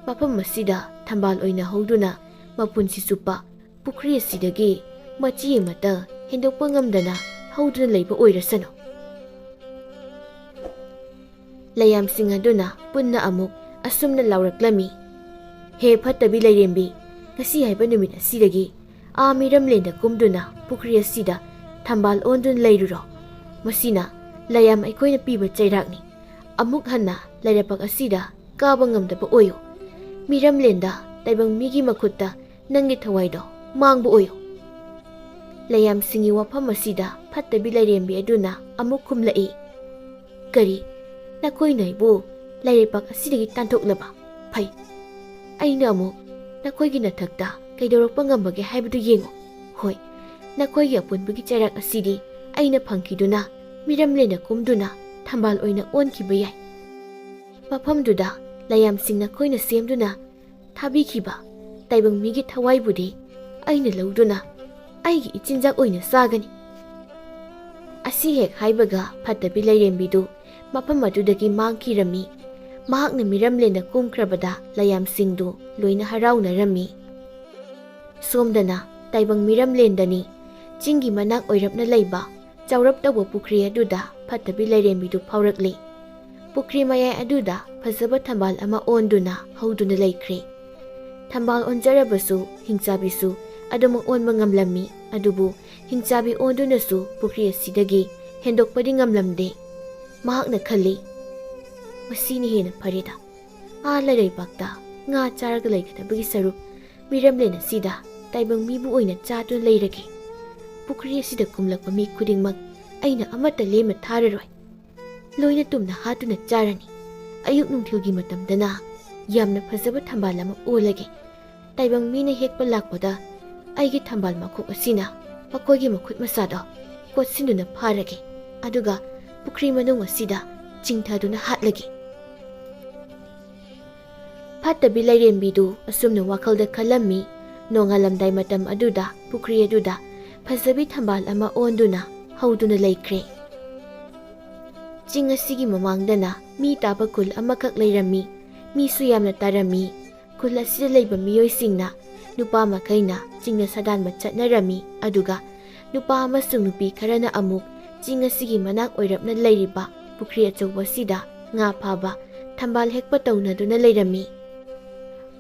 ꯃꯐꯝ ꯑꯁꯤꯗ ꯊꯝꯕꯥꯜ ꯑꯣꯏꯅ ꯍꯧꯗꯨꯅ ꯃꯄꯨꯟꯁꯤ ꯆꯨꯞꯄ ꯄꯨꯈ꯭ꯔꯤ ꯑꯁꯤꯗꯒꯤ ꯃꯆꯤ ꯑꯃꯠꯇ ꯍꯦꯟꯗꯣꯛꯄ ꯉꯝꯗꯅ ꯍꯧꯗꯨꯅ ꯂꯩꯕ ꯑꯣꯏꯔꯁꯅꯨ꯫ ꯂꯩꯌꯥꯝꯁꯤꯡ ꯑꯗꯨꯅ ꯄꯨꯟꯅ ꯑꯃꯨꯛ ꯑꯁꯨꯝꯅ ꯂꯥꯎꯔꯛꯂꯝꯃꯤ, "ꯍꯦ ꯐꯠꯇꯕꯤ ꯂꯥꯏꯔꯦꯝꯕꯤ, ꯉꯁꯤ ꯍꯥꯏꯕ ꯅꯨꯃꯤꯠ ꯑꯁꯤꯗꯒꯤ ꯑꯥ ꯃꯤꯔꯝꯂꯦꯟꯗ ꯀꯨꯝꯗꯨꯅ ꯄꯨꯈ꯭ꯔꯤ ꯑꯁꯤꯗ ꯊꯝꯕꯥꯜ ꯑꯣꯟꯗꯨꯅ ꯂꯩꯔꯨꯔꯣ꯫ ꯃꯁꯤꯅ ꯂꯩꯌꯥꯝ ꯑꯩꯈꯣꯏꯅ ꯄꯤꯕ ꯆꯩꯔꯥꯛꯅꯤ꯫ ꯑꯃꯨꯛ ꯍꯟꯅ ꯂꯩꯔꯩꯄꯥꯛ ꯑꯁꯤꯗ ꯀꯥꯕ ꯉꯝꯗꯕ ꯑꯣꯏꯌꯨ꯫ ꯃꯤꯔꯝꯂꯦꯟꯗ ꯇꯥꯏꯕꯪ ꯃꯤꯒꯤ ꯃꯈꯨꯠꯇ ꯅꯪꯒꯤ ꯊꯋꯥꯏꯗꯣ ꯃꯥꯡꯕ ꯑꯣꯏꯌꯨ꯫" ꯂꯩꯌꯥꯝꯁꯤꯡꯒꯤ ꯋꯥꯐꯝ ꯑꯁꯤꯗ ꯐꯠꯇꯕꯤ ꯂꯥꯏꯔꯦꯝꯕꯤ ꯑꯗꯨꯅ ꯑꯃꯨꯛ ꯈꯨꯝꯂꯛꯏ, "ꯀꯔꯤ? ꯅꯈꯣꯏꯅ ꯑꯩꯕꯨ ꯂꯩꯔꯩꯄꯥꯛ ꯑꯁꯤꯗꯒꯤ ꯇꯥꯟꯊꯣꯛꯂꯕ? ꯐꯩ, ꯑꯩꯅ ꯑꯃꯨꯛ ꯅꯈꯣꯏꯒꯤ ꯅꯊꯛꯇ ꯀꯩꯗꯧꯔꯛꯄ ꯉꯝꯕꯒꯦ ꯍꯥꯏꯕꯗꯨ ꯌꯦꯡꯉꯨ꯫ ꯍꯣꯏ, ꯅꯈꯣꯏꯒꯤ ꯑꯄꯨꯟꯕꯒꯤ ꯆꯩꯔꯥꯛ ꯑꯁꯤꯗꯤ ꯑꯩꯅ ꯐꯪꯈꯤꯗꯨꯅ ꯃꯤꯔꯝꯂꯦꯟꯗ ꯀꯨꯝꯗꯨꯅ ꯊꯝꯕꯥꯜ ꯑꯣꯏꯅ ꯑꯣꯟꯈꯤꯕ ꯌꯥꯏ꯫ ꯃꯐꯝꯗꯨꯗ ꯂꯩꯌꯥꯝꯁꯤꯡ ꯅꯈꯣꯏꯅ ꯁꯦꯝꯗꯨꯅ ꯊꯥꯕꯤꯈꯤꯕ ꯇꯥꯏꯕꯪ ꯃꯤꯒꯤ ꯊꯋꯥꯏꯕꯨꯗꯤ ꯑꯩꯅ ꯂꯧꯗꯨꯅ ꯑꯩꯒꯤ ꯏꯆꯤꯟꯖꯥꯛ ꯑꯣꯏꯅ ꯆꯥꯒꯅꯤ꯫" ꯑꯁꯤ ꯍꯦꯛ ꯍꯥꯏꯕꯒ ꯐꯠꯇꯕꯤ ꯂꯥꯏꯔꯦꯝꯕꯤꯗꯨ ꯃꯐꯝ ꯑꯗꯨꯗꯒꯤ ꯃꯥꯡꯈꯤꯔꯝꯃꯤ꯫ ꯃꯍꯥꯛꯅ ꯃꯤꯔꯝꯂꯦꯟꯗ ꯀꯨꯝꯈ꯭ꯔꯕꯗ ꯂꯩꯌꯥꯝꯁꯤꯡꯗꯨ ꯂꯣꯏꯅ ꯍꯔꯥꯎꯅꯔꯝꯃꯤ꯫ ꯁꯣꯝꯗꯅ ꯇꯥꯏꯕꯪ ꯃꯤꯔꯝꯂꯦꯟꯗꯅꯤ꯫ ꯆꯤꯡꯒꯤ ꯃꯅꯥꯛ ꯑꯣꯏꯔꯞꯅ ꯂꯩꯕ ꯆꯥꯎꯔꯞ ꯇꯧꯕ ꯄꯨꯈ꯭ꯔꯤ ꯑꯗꯨꯗ ꯐꯠꯇꯕꯤ ꯂꯥꯏꯔꯦꯝꯕꯤꯗꯨ ꯐꯥꯎꯔꯛꯂꯤ꯫ ꯄꯨꯈ꯭ꯔꯤ ꯃꯌꯥꯏ ꯑꯗꯨꯗ ꯐꯖꯕ ꯊꯝꯕꯥꯜ ꯑꯃ ꯑꯣꯟꯗꯨꯅ ꯍꯧꯗꯨꯅ ꯂꯩꯈ꯭ꯔꯦ꯫ ꯊꯝꯕꯥꯜ ꯑꯣꯟꯖꯔꯕꯁꯨ ꯍꯤꯡꯆꯥꯕꯤꯁꯨ ꯑꯗꯨꯃꯛ ꯑꯣꯟꯕ ꯉꯝꯂꯝꯃꯤ꯫ ꯑꯗꯨꯕꯨ ꯍꯤꯡꯆꯥꯕꯤ ꯑꯣꯟꯗꯨꯅꯁꯨ ꯄꯨꯈ꯭ꯔꯤ ꯑꯁꯤꯗꯒꯤ ꯍꯦꯟꯗꯣꯛꯄꯗꯤ ꯉꯝꯂꯝꯗꯦ꯫ ꯃꯍꯥꯛꯅ ꯈꯜꯂꯤ, "ꯃꯁꯤꯅ ꯍꯦꯟꯅ ꯐꯔꯦꯗ꯫ ꯑꯥ ꯂꯩꯔꯩꯄꯥꯛꯇ ꯉꯥ ꯆꯥꯔꯒ ꯂꯩꯒꯗꯕꯒꯤ ꯁꯔꯨꯛ ꯃꯤꯔꯝꯂꯦꯟ ꯑꯁꯤꯗ ꯇꯥꯏꯕꯪ ꯃꯤꯕꯨ ꯑꯣꯏꯅ ꯆꯥꯗꯨꯅ ꯂꯩꯔꯒꯦ꯫ ꯄꯨꯈ꯭ꯔꯤ ꯑꯁꯤꯗ ꯀꯨꯝꯂꯛꯄ ꯃꯤ ꯈꯨꯗꯤꯡꯃꯛ ꯑꯩꯅ ꯑꯃꯠꯇ ꯂꯦꯝꯅ ꯊꯥꯔꯔꯣꯏ꯫ ꯂꯣꯏꯅ ꯇꯨꯝꯅ ꯍꯥꯠꯇꯨꯅ ꯆꯥꯔꯅꯤ꯫ ꯑꯌꯨꯛ ꯅꯨꯡꯊꯤꯜꯒꯤ ꯃꯇꯝꯗꯅ ꯌꯥꯝꯅ ꯐꯖꯕ ꯊꯝꯕꯥꯜ ꯑꯃ ꯑꯣꯜꯂꯒꯦ꯫ ꯇꯥꯏꯕꯪ ꯃꯤꯅ ꯍꯦꯛꯄ ꯂꯥꯛꯄꯗ ꯑꯩꯒꯤ ꯊꯝꯕꯥꯜ ꯃꯈꯣꯛ ꯑꯁꯤꯅ ꯃꯈꯣꯏꯒꯤ ꯃꯈꯨꯠ ꯃꯁꯥꯗꯣ ꯀꯣꯠꯁꯤꯟꯗꯨꯅ ꯐꯥꯔꯒꯦ꯫ ꯑꯗꯨꯒ ꯄꯨꯈ꯭ꯔꯤ ꯃꯅꯨꯡ ꯑꯁꯤꯗ ꯆꯤꯡꯊꯗꯨꯅ ꯍꯥꯠꯂꯒꯦ꯫" ꯐꯠꯇꯕꯤ ꯂꯥꯏꯔꯦꯝꯕꯤꯗꯨ ꯑꯁꯨꯝꯅ ꯋꯥꯈꯜꯗ ꯈꯜꯂꯝꯃꯤ꯫ ꯅꯣꯡꯉꯥꯜꯂꯝꯗꯥꯏ ꯃꯇꯝ ꯑꯗꯨꯗ ꯄꯨꯈ꯭ꯔꯤ ꯑꯗꯨꯗ ꯐꯖꯕꯤ ꯊꯝꯕꯥꯜ ꯑꯃ ꯑꯣꯟꯗꯨꯅ ꯍꯧꯗꯨꯅ ꯂꯩꯈ꯭ꯔꯦ꯫ ꯆꯤꯡ ꯑꯁꯤꯒꯤ ꯃꯃꯥꯡꯗꯅ ꯃꯤ ꯇꯥꯕ ꯈꯨꯜ ꯑꯃꯈꯛ ꯂꯩꯔꯝꯃꯤ꯫ ꯃꯤꯁꯨ ꯌꯥꯝꯅ ꯇꯥꯔꯝꯃꯤ꯫ ꯈꯨꯜ ꯑꯁꯤꯗ ꯂꯩꯕ ꯃꯤꯑꯣꯏꯁꯤꯡꯅ ꯅꯨꯄꯥ ꯃꯈꯩꯅ ꯆꯤꯡꯗ ꯁꯥꯗꯥꯟꯕ ꯆꯠꯅꯔꯝꯃꯤ, ꯑꯗꯨꯒ ꯅꯨꯄꯥ ꯑꯃꯁꯨꯡ ꯅꯨꯄꯤ ꯈꯔꯅ ꯑꯃꯨꯛ ꯆꯤꯡ ꯑꯁꯤꯒꯤ ꯃꯅꯥꯛ ꯑꯣꯏꯔꯞꯅ ꯂꯩꯔꯤꯕ ꯄꯨꯈ꯭ꯔꯤ ꯑꯆꯧꯕ ꯑꯁꯤꯗ ꯉꯥ ꯐꯥꯕ, ꯊꯝꯕꯥꯜ ꯍꯦꯛꯄ ꯇꯧꯅꯗꯨꯅ ꯂꯩꯔꯝꯃꯤ꯫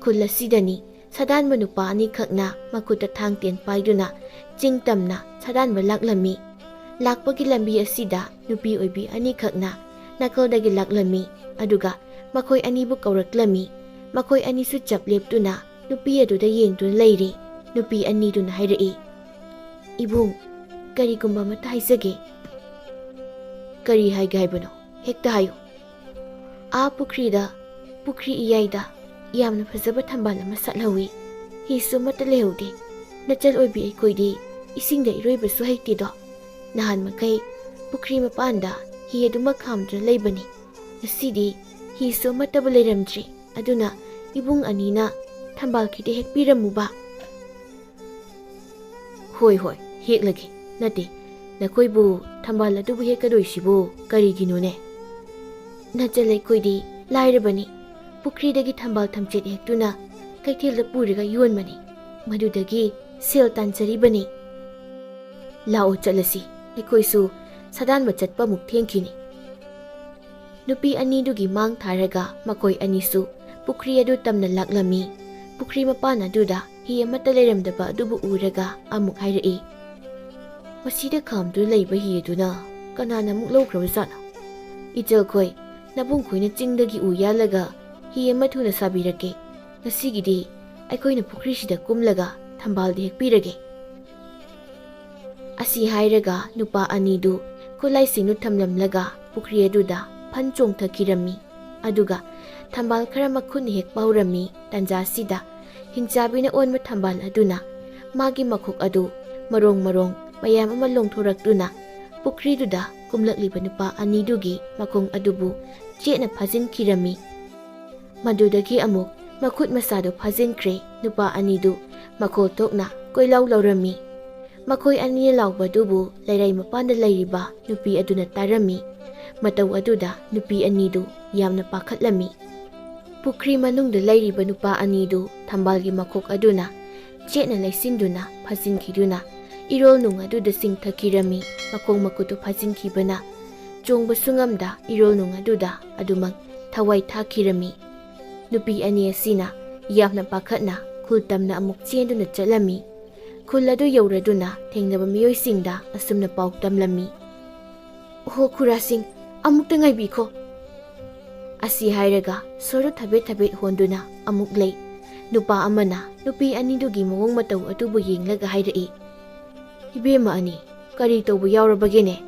ꯈꯨꯜ ꯑꯁꯤꯗꯅꯤ ꯁꯥꯗꯥꯟꯕ ꯅꯨꯄꯥ ꯑꯅꯤꯈꯛꯅ ꯃꯈꯨꯠꯇ ꯊꯥꯡ ꯇꯦꯟ ꯄꯥꯏꯗꯨꯅ ꯆꯤꯡ ꯇꯝꯅ ꯁꯥꯗꯥꯟꯕ ꯂꯥꯛꯂꯝꯃꯤ꯫ ꯂꯥꯛꯄꯒꯤ ꯂꯝꯕꯤ ꯑꯁꯤꯗ ꯅꯨꯄꯤ ꯑꯣꯏꯕꯤ ꯑꯅꯤꯈꯛꯅ ꯅꯥꯀꯜꯗꯒꯤ ꯂꯥꯛꯂꯝꯃꯤ, ꯑꯗꯨꯒ ꯃꯈꯣꯏ ꯑꯅꯤꯕꯨ ꯀꯧꯔꯛꯂꯝꯃꯤ꯫ ꯃꯈꯣꯏ ꯑꯅꯤꯁꯨ ꯆꯞ ꯂꯦꯞꯇꯨꯅ ꯅꯨꯄꯤ ꯑꯗꯨꯗ ꯌꯦꯡꯗꯨꯅ ꯂꯩꯔꯤ꯫ ꯅꯨꯄꯤ ꯑꯅꯤꯗꯨꯅ ꯍꯥꯏꯔꯛꯏ, "ꯏꯕꯨꯡ, ꯀꯔꯤꯒꯨꯝꯕ ꯑꯃꯠꯇ ꯍꯥꯏꯖꯒꯦ꯫" "ꯀꯔꯤ ꯍꯥꯏꯒꯦ ꯍꯥꯏꯕꯅꯣ? ꯍꯦꯛꯇ ꯍꯥꯏꯌꯨ꯫" "ꯑꯥ ꯄꯨꯈ꯭ꯔꯤꯗ, ꯄꯨꯈ꯭ꯔꯤ ꯏꯌꯥꯏꯗ ꯌꯥꯝꯅ ꯐꯖꯕ ꯊꯝꯕꯥꯜ ꯑꯃ ꯁꯥꯠꯍꯧꯋꯤ꯫ ꯍꯤꯁꯨ ꯑꯃꯠꯇ ꯂꯩꯍꯧꯗꯦ꯫ ꯅꯆꯜ ꯑꯣꯏꯕꯤ ꯑꯩꯈꯣꯏꯗꯤ ꯏꯁꯤꯡꯗ ꯏꯔꯣꯏꯕꯁꯨ ꯍꯩꯇꯦꯗꯣ꯫ ꯅꯍꯥꯟ ꯃꯈꯩ ꯄꯨꯈ꯭ꯔꯤ ꯃꯄꯥꯟꯗ ꯍꯤ ꯑꯗꯨꯃꯛ ꯈꯥꯝꯗꯨꯅ ꯂꯩꯕꯅꯤ꯫ ꯉꯁꯤꯗꯤ ꯍꯤꯁꯨ ꯑꯃꯠꯇꯕꯨ ꯂꯩꯔꯝꯗ꯭ꯔꯦ꯫ ꯑꯗꯨꯅ ꯏꯕꯨꯡ ꯑꯅꯤꯅ ꯊꯝꯕꯥꯜ ꯈꯤꯇ ꯍꯦꯛꯄꯤꯔꯝꯃꯨꯕ꯫" "ꯍꯣꯏ, ꯍꯣꯏ, ꯍꯦꯛꯂꯒꯦ꯫ ꯅꯠꯇꯦ, ꯅꯈꯣꯏꯕꯨ ꯊꯝꯕꯥꯜ ꯑꯗꯨꯕꯨ ꯍꯦꯛꯀꯗꯣꯏꯁꯤꯕꯨ ꯀꯔꯤꯒꯤꯅꯣꯅꯦ?" "ꯅꯆꯜ ꯑꯩꯈꯣꯏꯗꯤ ꯂꯥꯏꯔꯕꯅꯤ꯫ ꯄꯨꯈ꯭ꯔꯤꯗꯒꯤ ꯊꯝꯕꯥꯜ ꯊꯝꯆꯦꯠ ꯍꯦꯛꯇꯨꯅ ꯀꯩꯊꯦꯜꯗ ꯄꯨꯔꯒ ꯌꯣꯟꯕꯅꯤ꯫ ꯃꯗꯨꯗꯒꯤ ꯁꯦꯜ ꯇꯥꯟꯖꯔꯤꯕꯅꯤ꯫" "ꯂꯥꯛꯑꯣ ꯆꯠꯂꯁꯤ, ꯑꯩꯈꯣꯏꯁꯨ ꯁꯥꯗꯥꯟꯕ ꯆꯠꯄ ꯑꯃꯨꯛ ꯊꯦꯡꯈꯤꯅꯤ꯫" ꯅꯨꯄꯤ ꯑꯅꯤꯗꯨꯒꯤ ꯃꯥꯡ ꯊꯥꯔꯒ ꯃꯈꯣꯏ ꯑꯅꯤꯁꯨ ꯄꯨꯈ꯭ꯔꯤ ꯑꯗꯨ ꯇꯝꯅ ꯂꯥꯛꯂꯝꯃꯤ꯫ ꯄꯨꯈ꯭ꯔꯤ ꯃꯄꯥꯟ ꯑꯗꯨꯗ ꯍꯤ ꯑꯃꯠꯇ ꯂꯩꯔꯝꯗꯕ ꯑꯗꯨꯕꯨ ꯎꯔꯒ ꯑꯃꯨꯛ ꯍꯥꯏꯔꯛꯏ, "ꯃꯁꯤꯗ ꯈꯥꯝꯗꯨꯅ ꯂꯩꯕ ꯍꯤ ꯑꯗꯨꯅ ꯀꯅꯥꯅ ꯑꯃꯨꯛ ꯂꯧꯈ꯭ꯔꯕꯖꯥꯠꯅꯣ? ꯏꯆꯜꯈꯣꯏ, ꯅꯕꯨꯡꯈꯣꯏꯅ ꯆꯤꯡꯗꯒꯤ ꯎ ꯌꯥꯜꯂꯒ ꯍꯤ ꯑꯃ ꯊꯨꯅ ꯁꯥꯕꯤꯔꯛꯀꯦ꯫ ꯉꯁꯤꯒꯤꯗꯤ ꯑꯩꯈꯣꯏꯅ ꯄꯨꯈ꯭ꯔꯤꯁꯤꯗ ꯀꯨꯝꯂꯒ ꯊꯝꯕꯥꯜꯗꯤ ꯍꯦꯛꯄꯤꯔꯒꯦ꯫" ꯑꯁꯤ ꯍꯥꯏꯔꯒ ꯅꯨꯄꯥ ꯑꯅꯤꯗꯨ ꯈꯨꯠꯂꯥꯏꯁꯤꯡꯗꯨ ꯊꯝꯂꯝꯂꯒ ꯄꯨꯈ꯭ꯔꯤ ꯑꯗꯨꯗ ꯐꯟ ꯆꯣꯡꯊꯈꯤꯔꯝꯃꯤ꯫ ꯑꯗꯨꯒ ꯊꯝꯕꯥꯜ ꯈꯔ ꯃꯈꯨꯠꯅ ꯍꯦꯛꯄ ꯍꯧꯔꯝꯃꯤ꯫ ꯇꯟꯖꯥꯁꯤꯗ ꯍꯤꯡꯆꯥꯕꯤꯅ ꯑꯣꯟꯕ ꯊꯝꯕꯥꯜ ꯑꯗꯨꯅ ꯃꯥꯒꯤ ꯃꯈꯣꯛ ꯑꯗꯨ ꯃꯔꯣꯡ ꯃꯔꯣꯡ ꯃꯌꯥꯝ ꯑꯃ ꯂꯣꯡꯊꯣꯔꯛꯇꯨꯅ ꯄꯨꯈ꯭ꯔꯤꯗꯨꯗ ꯀꯨꯝꯂꯛꯂꯤꯕ ꯅꯨꯄꯥ ꯑꯅꯤꯗꯨꯒꯤ ꯃꯈꯣꯡ ꯑꯗꯨꯕꯨ ꯆꯦꯠꯅ ꯐꯥꯖꯤꯟꯈꯤꯔꯝꯃꯤ꯫ ꯃꯗꯨꯗꯒꯤ ꯑꯃꯨꯛ ꯃꯈꯨꯠ ꯃꯁꯥꯗꯨ ꯐꯥꯖꯤꯟꯈ꯭ꯔꯦ꯫ ꯅꯨꯄꯥ ꯑꯅꯤꯗꯨ ꯃꯈꯣꯜ ꯊꯣꯛꯅ ꯀꯣꯏꯂꯥꯎ ꯂꯥꯎꯔꯝꯃꯤ꯫ ꯃꯈꯣꯏ ꯑꯅꯤꯅ ꯂꯥꯎꯕꯗꯨꯕꯨ ꯂꯩꯔꯥꯏ ꯃꯄꯥꯟꯗ ꯂꯩꯔꯤꯕ ꯅꯨꯄꯤ ꯑꯗꯨꯅ ꯇꯥꯔꯝꯃꯤ꯫ ꯃꯇꯧ ꯑꯗꯨꯗ ꯅꯨꯄꯤ ꯑꯅꯤꯗꯨ ꯌꯥꯝꯅ ꯄꯥꯈꯠꯂꯝꯃꯤ꯫ ꯄꯨꯈ꯭ꯔꯤ ꯃꯅꯨꯡꯗ ꯂꯩꯔꯤꯕ ꯅꯨꯄꯥ ꯑꯅꯤꯗꯨ ꯊꯝꯕꯥꯜꯒꯤ ꯃꯈꯣꯛ ꯑꯗꯨꯅ ꯆꯦꯠꯅ ꯂꯩꯁꯤꯟꯗꯨꯅ ꯐꯥꯖꯤꯟꯈꯤꯗꯨꯅ ꯏꯔꯣꯜ ꯅꯨꯡ ꯑꯗꯨꯗ ꯆꯤꯡꯊꯈꯤꯔꯝꯃꯤ꯫ ꯃꯈꯣꯡ ꯃꯈꯨꯠꯇꯨ ꯐꯥꯖꯤꯟꯈꯤꯕꯅ ꯆꯣꯡꯕꯁꯨ ꯉꯝꯗ ꯏꯔꯣꯜ ꯅꯨꯡ ꯑꯗꯨꯗ ꯑꯗꯨꯃꯛ ꯊꯋꯥꯏ ꯊꯥꯈꯤꯔꯝꯃꯤ꯫ ꯅꯨꯄꯤ ꯑꯅꯤ ꯑꯁꯤꯅ ꯌꯥꯝꯅ ꯄꯥꯈꯠꯅ ꯈꯨꯜ ꯇꯝꯅ ꯑꯃꯨꯛ ꯆꯦꯟꯗꯨꯅ ꯆꯠꯂꯝꯃꯤ꯫ ꯈꯨꯜ ꯑꯗꯨ ꯌꯧꯔꯗꯨꯅ ꯊꯦꯡꯅꯕ ꯃꯤꯑꯣꯏꯁꯤꯡꯗ ꯑꯁꯨꯝꯅ ꯄꯥꯎ ꯇꯝꯂꯝꯃꯤ, "ꯑꯣꯍꯣ ꯈꯨꯔꯥꯁꯤꯡ, ꯑꯃꯨꯛꯇ ꯉꯥꯏꯕꯤꯈꯣ"꯫ ꯑꯁꯤ ꯍꯥꯏꯔꯒ ꯁꯣꯔꯗꯨ ꯊꯕꯦꯠ ꯊꯕꯦꯠ ꯍꯣꯟꯗꯨꯅ ꯑꯃꯨꯛ ꯂꯩ꯫ ꯅꯨꯄꯥ ꯑꯃꯅ ꯅꯨꯄꯤ ꯑꯅꯤꯗꯨꯒꯤ ꯃꯑꯣꯡ ꯃꯇꯧ ꯑꯗꯨꯕꯨ ꯌꯦꯡꯂꯒ ꯍꯥꯏꯔꯛꯏ, "ꯏꯕꯦꯝꯃ ꯑꯅꯤ, ꯀꯔꯤ ꯇꯧꯕ ꯌꯥꯎꯔꯕꯒꯦꯅꯦ?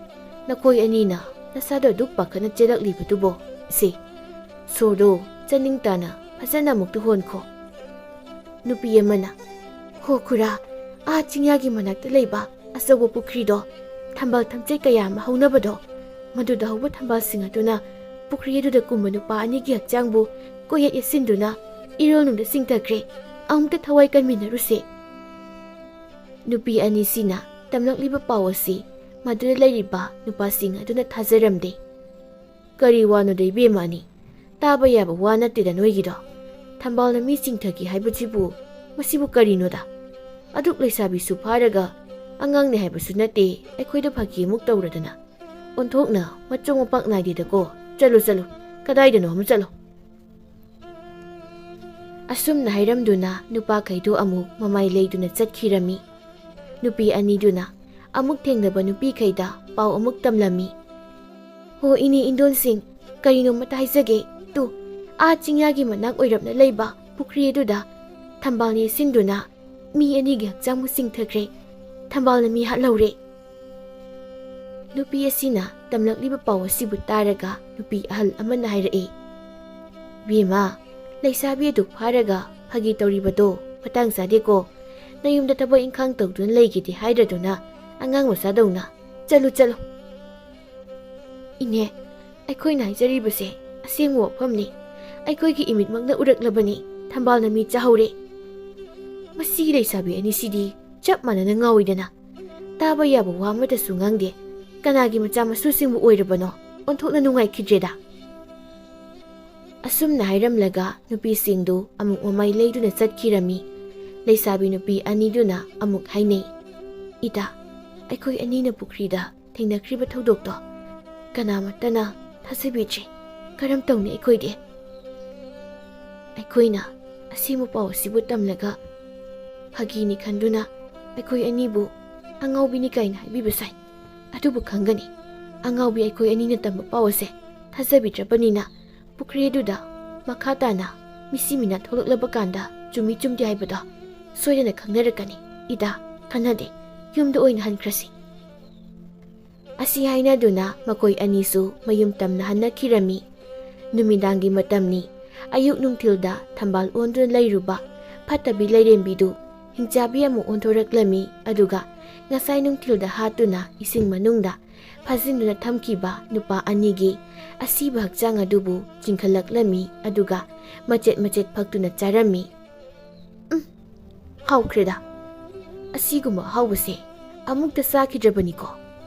ꯅꯈꯣꯏ ꯑꯅꯤꯅ ꯅꯁꯥꯗꯣ ꯑꯗꯨꯛ ꯄꯥꯈꯠꯅ ꯆꯦꯜꯂꯛꯂꯤꯕꯗꯨꯕꯣ? ꯁꯦ, ꯁꯣꯔꯗꯣ ꯆꯅꯤꯡ ꯇꯥꯅ ꯐꯖꯅ ꯑꯃꯨꯛꯇ ꯍꯣꯟꯈꯣ"꯫ ꯅꯨꯄꯤ ꯑꯃꯅ, "ꯍꯣ ꯈꯨꯔꯥ, ꯑꯥ ꯆꯤꯡꯌꯥꯒꯤ ꯃꯅꯥꯛꯇ ꯂꯩꯕ ꯑꯆꯧꯕ ꯄꯨꯈ꯭ꯔꯤꯗꯣ ꯊꯝꯕꯥꯜ ꯊꯝꯆꯦꯠ ꯀꯌꯥ ꯑꯃ ꯍꯧꯅꯕꯗꯣ, ꯃꯗꯨꯗ ꯍꯧꯕ ꯊꯝꯕꯥꯜꯁꯤꯡ ꯑꯗꯨꯅ ꯄꯨꯈ꯭ꯔꯤ ꯑꯗꯨꯗ ꯀꯨꯝꯕ ꯅꯨꯄꯥ ꯑꯅꯤꯒꯤ ꯍꯛꯆꯥꯡꯕꯨ ꯀꯣꯏꯌꯦꯠ ꯌꯦꯠꯁꯤꯟꯗꯨꯅ ꯏꯔꯣꯜꯅꯨꯡꯗ ꯆꯤꯡꯊꯈ꯭ꯔꯦ꯫ ꯑꯃꯨꯛꯇ ꯊꯋꯥꯏ ꯀꯟꯃꯤꯟꯅꯔꯨꯁꯦ"꯫ ꯅꯨꯄꯤ ꯑꯅꯤꯁꯤꯅ ꯇꯝꯂꯛꯂꯤꯕ ꯄꯥꯎ ꯑꯁꯤ ꯃꯗꯨꯗ ꯂꯩꯔꯤꯕ ꯅꯨꯄꯥꯁꯤꯡ ꯑꯗꯨꯅ ꯊꯥꯖꯔꯝꯗꯦ꯫ "ꯀꯔꯤ ꯋꯥꯅꯣꯗ ꯏꯕꯦꯝꯃ ꯑꯅꯤ? ꯇꯥꯕ ꯌꯥꯕ ꯋꯥ ꯅꯠꯇꯦꯗ ꯅꯣꯏꯒꯤꯗꯣ꯫ ꯊꯝꯕꯥꯜꯅ ꯃꯤ ꯆꯤꯡꯊꯈꯤ ꯍꯥꯏꯕꯁꯤꯕꯨ, ꯃꯁꯤꯕꯨ ꯀꯔꯤꯅꯣꯗ? ꯑꯗꯨꯛ ꯂꯩꯁꯥꯕꯤꯁꯨ ꯐꯥꯔꯒ ꯑꯉꯥꯡꯅꯦ ꯍꯥꯏꯕꯁꯨ ꯅꯠꯇꯦ, ꯑꯩꯈꯣꯏꯗ ꯐꯥꯒꯤ ꯑꯃꯨꯛ ꯇꯧꯔꯗꯅ꯫ ꯑꯣꯟꯊꯣꯛꯅ ꯃꯆꯣꯡ ꯃꯄꯥꯛ ꯅꯥꯏꯗꯦꯗꯀꯣ꯫ ꯆꯠꯂꯨ, ꯆꯠꯂꯨ, ꯀꯗꯥꯏꯗꯅꯣ ꯑꯃ ꯆꯠꯂꯨ"꯫ ꯑꯁꯨꯝꯅ ꯍꯥꯏꯔꯝꯗꯨꯅ ꯅꯨꯄꯥꯈꯩꯗꯨ ꯑꯃꯨꯛ ꯃꯃꯥꯏ ꯂꯩꯗꯨꯅ ꯆꯠꯈꯤꯔꯝꯃꯤ꯫ ꯅꯨꯄꯤ ꯑꯅꯤꯗꯨꯅ ꯑꯃꯨꯛ ꯊꯦꯡꯅꯕ ꯅꯨꯄꯤꯈꯩꯗ ꯄꯥꯎ ꯑꯃꯨꯛ ꯇꯝꯂꯝꯃꯤ꯫ "ꯍꯣ ꯏꯅꯦ ꯏꯟꯗꯣꯟꯁꯤꯡ, ꯀꯔꯤꯅꯣꯃꯇ ꯍꯥꯏꯖꯒꯦ꯫ ꯇꯨ, ꯑꯥ ꯆꯤꯡꯌꯥꯒꯤ ꯃꯅꯥꯛ ꯑꯣꯏꯔꯞꯅ ꯂꯩꯕ ꯄꯨꯈ꯭ꯔꯤ ꯑꯗꯨꯗ ꯊꯝꯕꯥꯜ ꯌꯩꯁꯤꯟꯗꯨꯅ ꯃꯤ ꯑꯅꯤꯒꯤ ꯍꯛꯆꯥꯡꯕꯨ ꯆꯤꯡꯊꯈ꯭ꯔꯦ꯫ ꯊꯝꯕꯥꯜꯅ ꯃꯤ ꯍꯥꯠꯍꯧꯔꯦ"꯫ ꯅꯨꯄꯤ ꯑꯁꯤꯅ ꯇꯝꯂꯛꯂꯤꯕ ꯄꯥꯎ ꯑꯁꯤꯕꯨ ꯇꯥꯔꯒ ꯅꯨꯄꯤ ꯑꯍꯜ ꯑꯃꯅ ꯍꯥꯏꯔꯛꯏ, "ꯕꯦꯝꯃ, ꯂꯩꯁꯥꯕꯤ ꯑꯗꯨ ꯐꯥꯔꯒ ꯐꯥꯒꯤ ꯇꯧꯔꯤꯕꯗꯣ ꯃꯇꯥꯡ ꯆꯥꯗꯦꯀꯣ꯫ ꯅꯌꯨꯝꯗ ꯊꯕꯛ ꯏꯪꯈꯥꯡ ꯇꯧꯗꯨꯅ ꯂꯩꯒꯦꯗꯤ ꯍꯥꯏꯗ꯭ꯔꯗꯨꯅ ꯑꯉꯥꯡ ꯃꯆꯥꯗꯧꯅ꯫ ꯆꯠꯂꯨ, ꯆꯠꯂꯨ"꯫ "ꯏꯅꯦ, ꯑꯩꯈꯣꯏꯅ ꯍꯥꯏꯖꯔꯤꯕꯁꯦ ꯑꯁꯦꯡꯕ ꯋꯥꯐꯝꯅꯤ꯫ ꯑꯩꯈꯣꯏꯒꯤ ꯏꯃꯤꯠꯃꯛꯅ ꯎꯔꯛꯂꯕꯅꯤ꯫ ꯊꯝꯕꯥꯜꯅ ꯃꯤ ꯆꯥꯍꯧꯔꯦ꯫ ꯃꯁꯤꯒꯤ ꯂꯩꯁꯥꯕꯤ ꯑꯅꯤꯁꯤꯗꯤ ꯆꯞ ꯃꯥꯟꯅꯅ ꯉꯥꯎꯏꯗꯅ꯫ ꯇꯥꯕ ꯌꯥꯕ ꯋꯥ ꯑꯃꯠꯇꯁꯨ ꯉꯥꯡꯗꯦ꯫ ꯀꯅꯥꯒꯤ ꯃꯆꯥ ꯃꯁꯨꯁꯤꯡꯕꯨ ꯑꯣꯏꯔꯕꯅꯣ? ꯑꯣꯟꯊꯣꯛꯅ ꯅꯨꯡꯉꯥꯏꯈꯤꯗ꯭ꯔꯦꯗ"꯫ ꯑꯁꯨꯝꯅ ꯍꯥꯏꯔꯝꯂꯒ ꯅꯨꯄꯤꯁꯤꯡꯗꯨ ꯑꯃꯨꯛ ꯃꯃꯥꯏ ꯂꯩꯗꯨꯅ ꯆꯠꯈꯤꯔꯝꯃꯤ꯫ ꯂꯩꯁꯥꯕꯤ ꯅꯨꯄꯤ ꯑꯅꯤꯗꯨꯅ ꯑꯃꯨꯛ ꯍꯥꯏꯅꯩ, "ꯏꯇꯥ, ꯑꯩꯈꯣꯏ ꯑꯅꯤꯅ ꯄꯨꯈ꯭ꯔꯤꯗ ꯊꯦꯡꯅꯈ꯭ꯔꯤꯕ ꯊꯧꯗꯣꯛꯇꯣ ꯀꯅꯥꯃꯠꯇꯅ ꯊꯥꯖꯕꯤꯗ꯭ꯔꯤ꯫ ꯀꯔꯝ ꯇꯧꯅꯤ ꯑꯩꯈꯣꯏꯗꯤ? ꯑꯩꯈꯣꯏꯅ ꯑꯁꯦꯡꯕ ꯄꯥꯎ ꯑꯁꯤꯕꯨ ꯇꯝꯂꯒ ꯐꯥꯒꯤꯅꯤ ꯈꯟꯗꯨꯅ ꯑꯩꯈꯣꯏ ꯑꯅꯤꯕꯨ ꯑꯉꯥꯎꯕꯤꯅꯤ ꯀꯥꯏꯅ ꯍꯥꯏꯕꯤꯕ ꯁꯥꯏ꯫ ꯑꯗꯨꯕꯨ ꯈꯪꯒꯅꯤ, ꯑꯉꯥꯎꯕꯤ ꯑꯩꯈꯣꯏ ꯑꯅꯤꯅ ꯇꯝꯕ ꯄꯥꯎ ꯑꯁꯦ ꯊꯥꯖꯕꯤꯗ꯭ꯔꯕꯅꯤꯅ ꯄꯨꯈ꯭ꯔꯤ ꯑꯗꯨꯗ ꯃꯈꯥ ꯇꯥꯅ ꯃꯤꯁꯤ ꯃꯤꯅꯥ ꯊꯣꯛꯂꯛꯂꯕ ꯀꯥꯟꯗ ꯆꯨꯝꯃꯤ ꯆꯨꯝꯗꯦ ꯍꯥꯏꯕꯗꯣ ꯁꯣꯏꯗꯅ ꯈꯪꯅꯔꯛꯀꯅꯤ꯫ ꯏꯇꯥ, ꯀꯥꯟꯅꯗꯦ, ꯌꯨꯝꯗ ꯑꯣꯏꯅ ꯍꯟꯈ꯭ꯔꯁꯤ꯫" ꯑꯁꯤ ꯍꯥꯏꯅꯗꯨꯅ ꯃꯈꯣꯏ ꯑꯅꯤꯁꯨ ꯃꯌꯨꯝ ꯇꯝꯅ ꯍꯟꯅꯈꯤꯔꯝꯃꯤ꯫ ꯅꯨꯃꯤꯗꯥꯡꯒꯤ ꯃꯇꯝꯅꯤ꯫ ꯑꯌꯨꯛ ꯅꯨꯡꯊꯤꯜꯗ ꯊꯝꯕꯥꯜ ꯑꯣꯟꯗꯨꯅ ꯂꯩꯔꯨꯕ ꯐꯠꯇꯕꯤ ꯂꯥꯏꯔꯦꯝꯕꯤꯗꯨ ꯍꯤꯡꯆꯥꯕꯤ ꯑꯃꯨꯛ ꯑꯣꯟꯊꯣꯔꯛꯂꯝꯃꯤ꯫ ꯑꯗꯨꯒ ꯉꯁꯥꯏ ꯅꯨꯡꯊꯤꯜꯗ ꯍꯥꯠꯇꯨꯅ ꯏꯁꯤꯡ ꯃꯅꯨꯡꯗ ꯐꯥꯖꯤꯟꯗꯨꯅ ꯊꯝꯈꯤꯕ ꯅꯨꯄꯥ ꯑꯅꯤꯒꯤ ꯑꯁꯤꯕ ꯍꯛꯆꯥꯡ ꯑꯗꯨꯕꯨ ꯆꯤꯡꯈꯠꯂꯛꯂꯝꯃꯤ꯫ ꯑꯗꯨꯒ ꯃꯆꯦꯠ ꯃꯆꯦꯠ ꯐꯛꯇꯨꯅ ꯆꯥꯔꯝꯃꯤ꯫ "ꯎꯝ, ꯍꯥꯎꯈ꯭ꯔꯦꯗ꯫ ꯑꯁꯤꯒꯨꯝꯕ ꯑꯍꯥꯎꯕꯁꯦ ꯑꯃꯨꯛꯇ ꯆꯥꯈꯤꯗ꯭ꯔꯕꯅꯤꯀꯣ꯫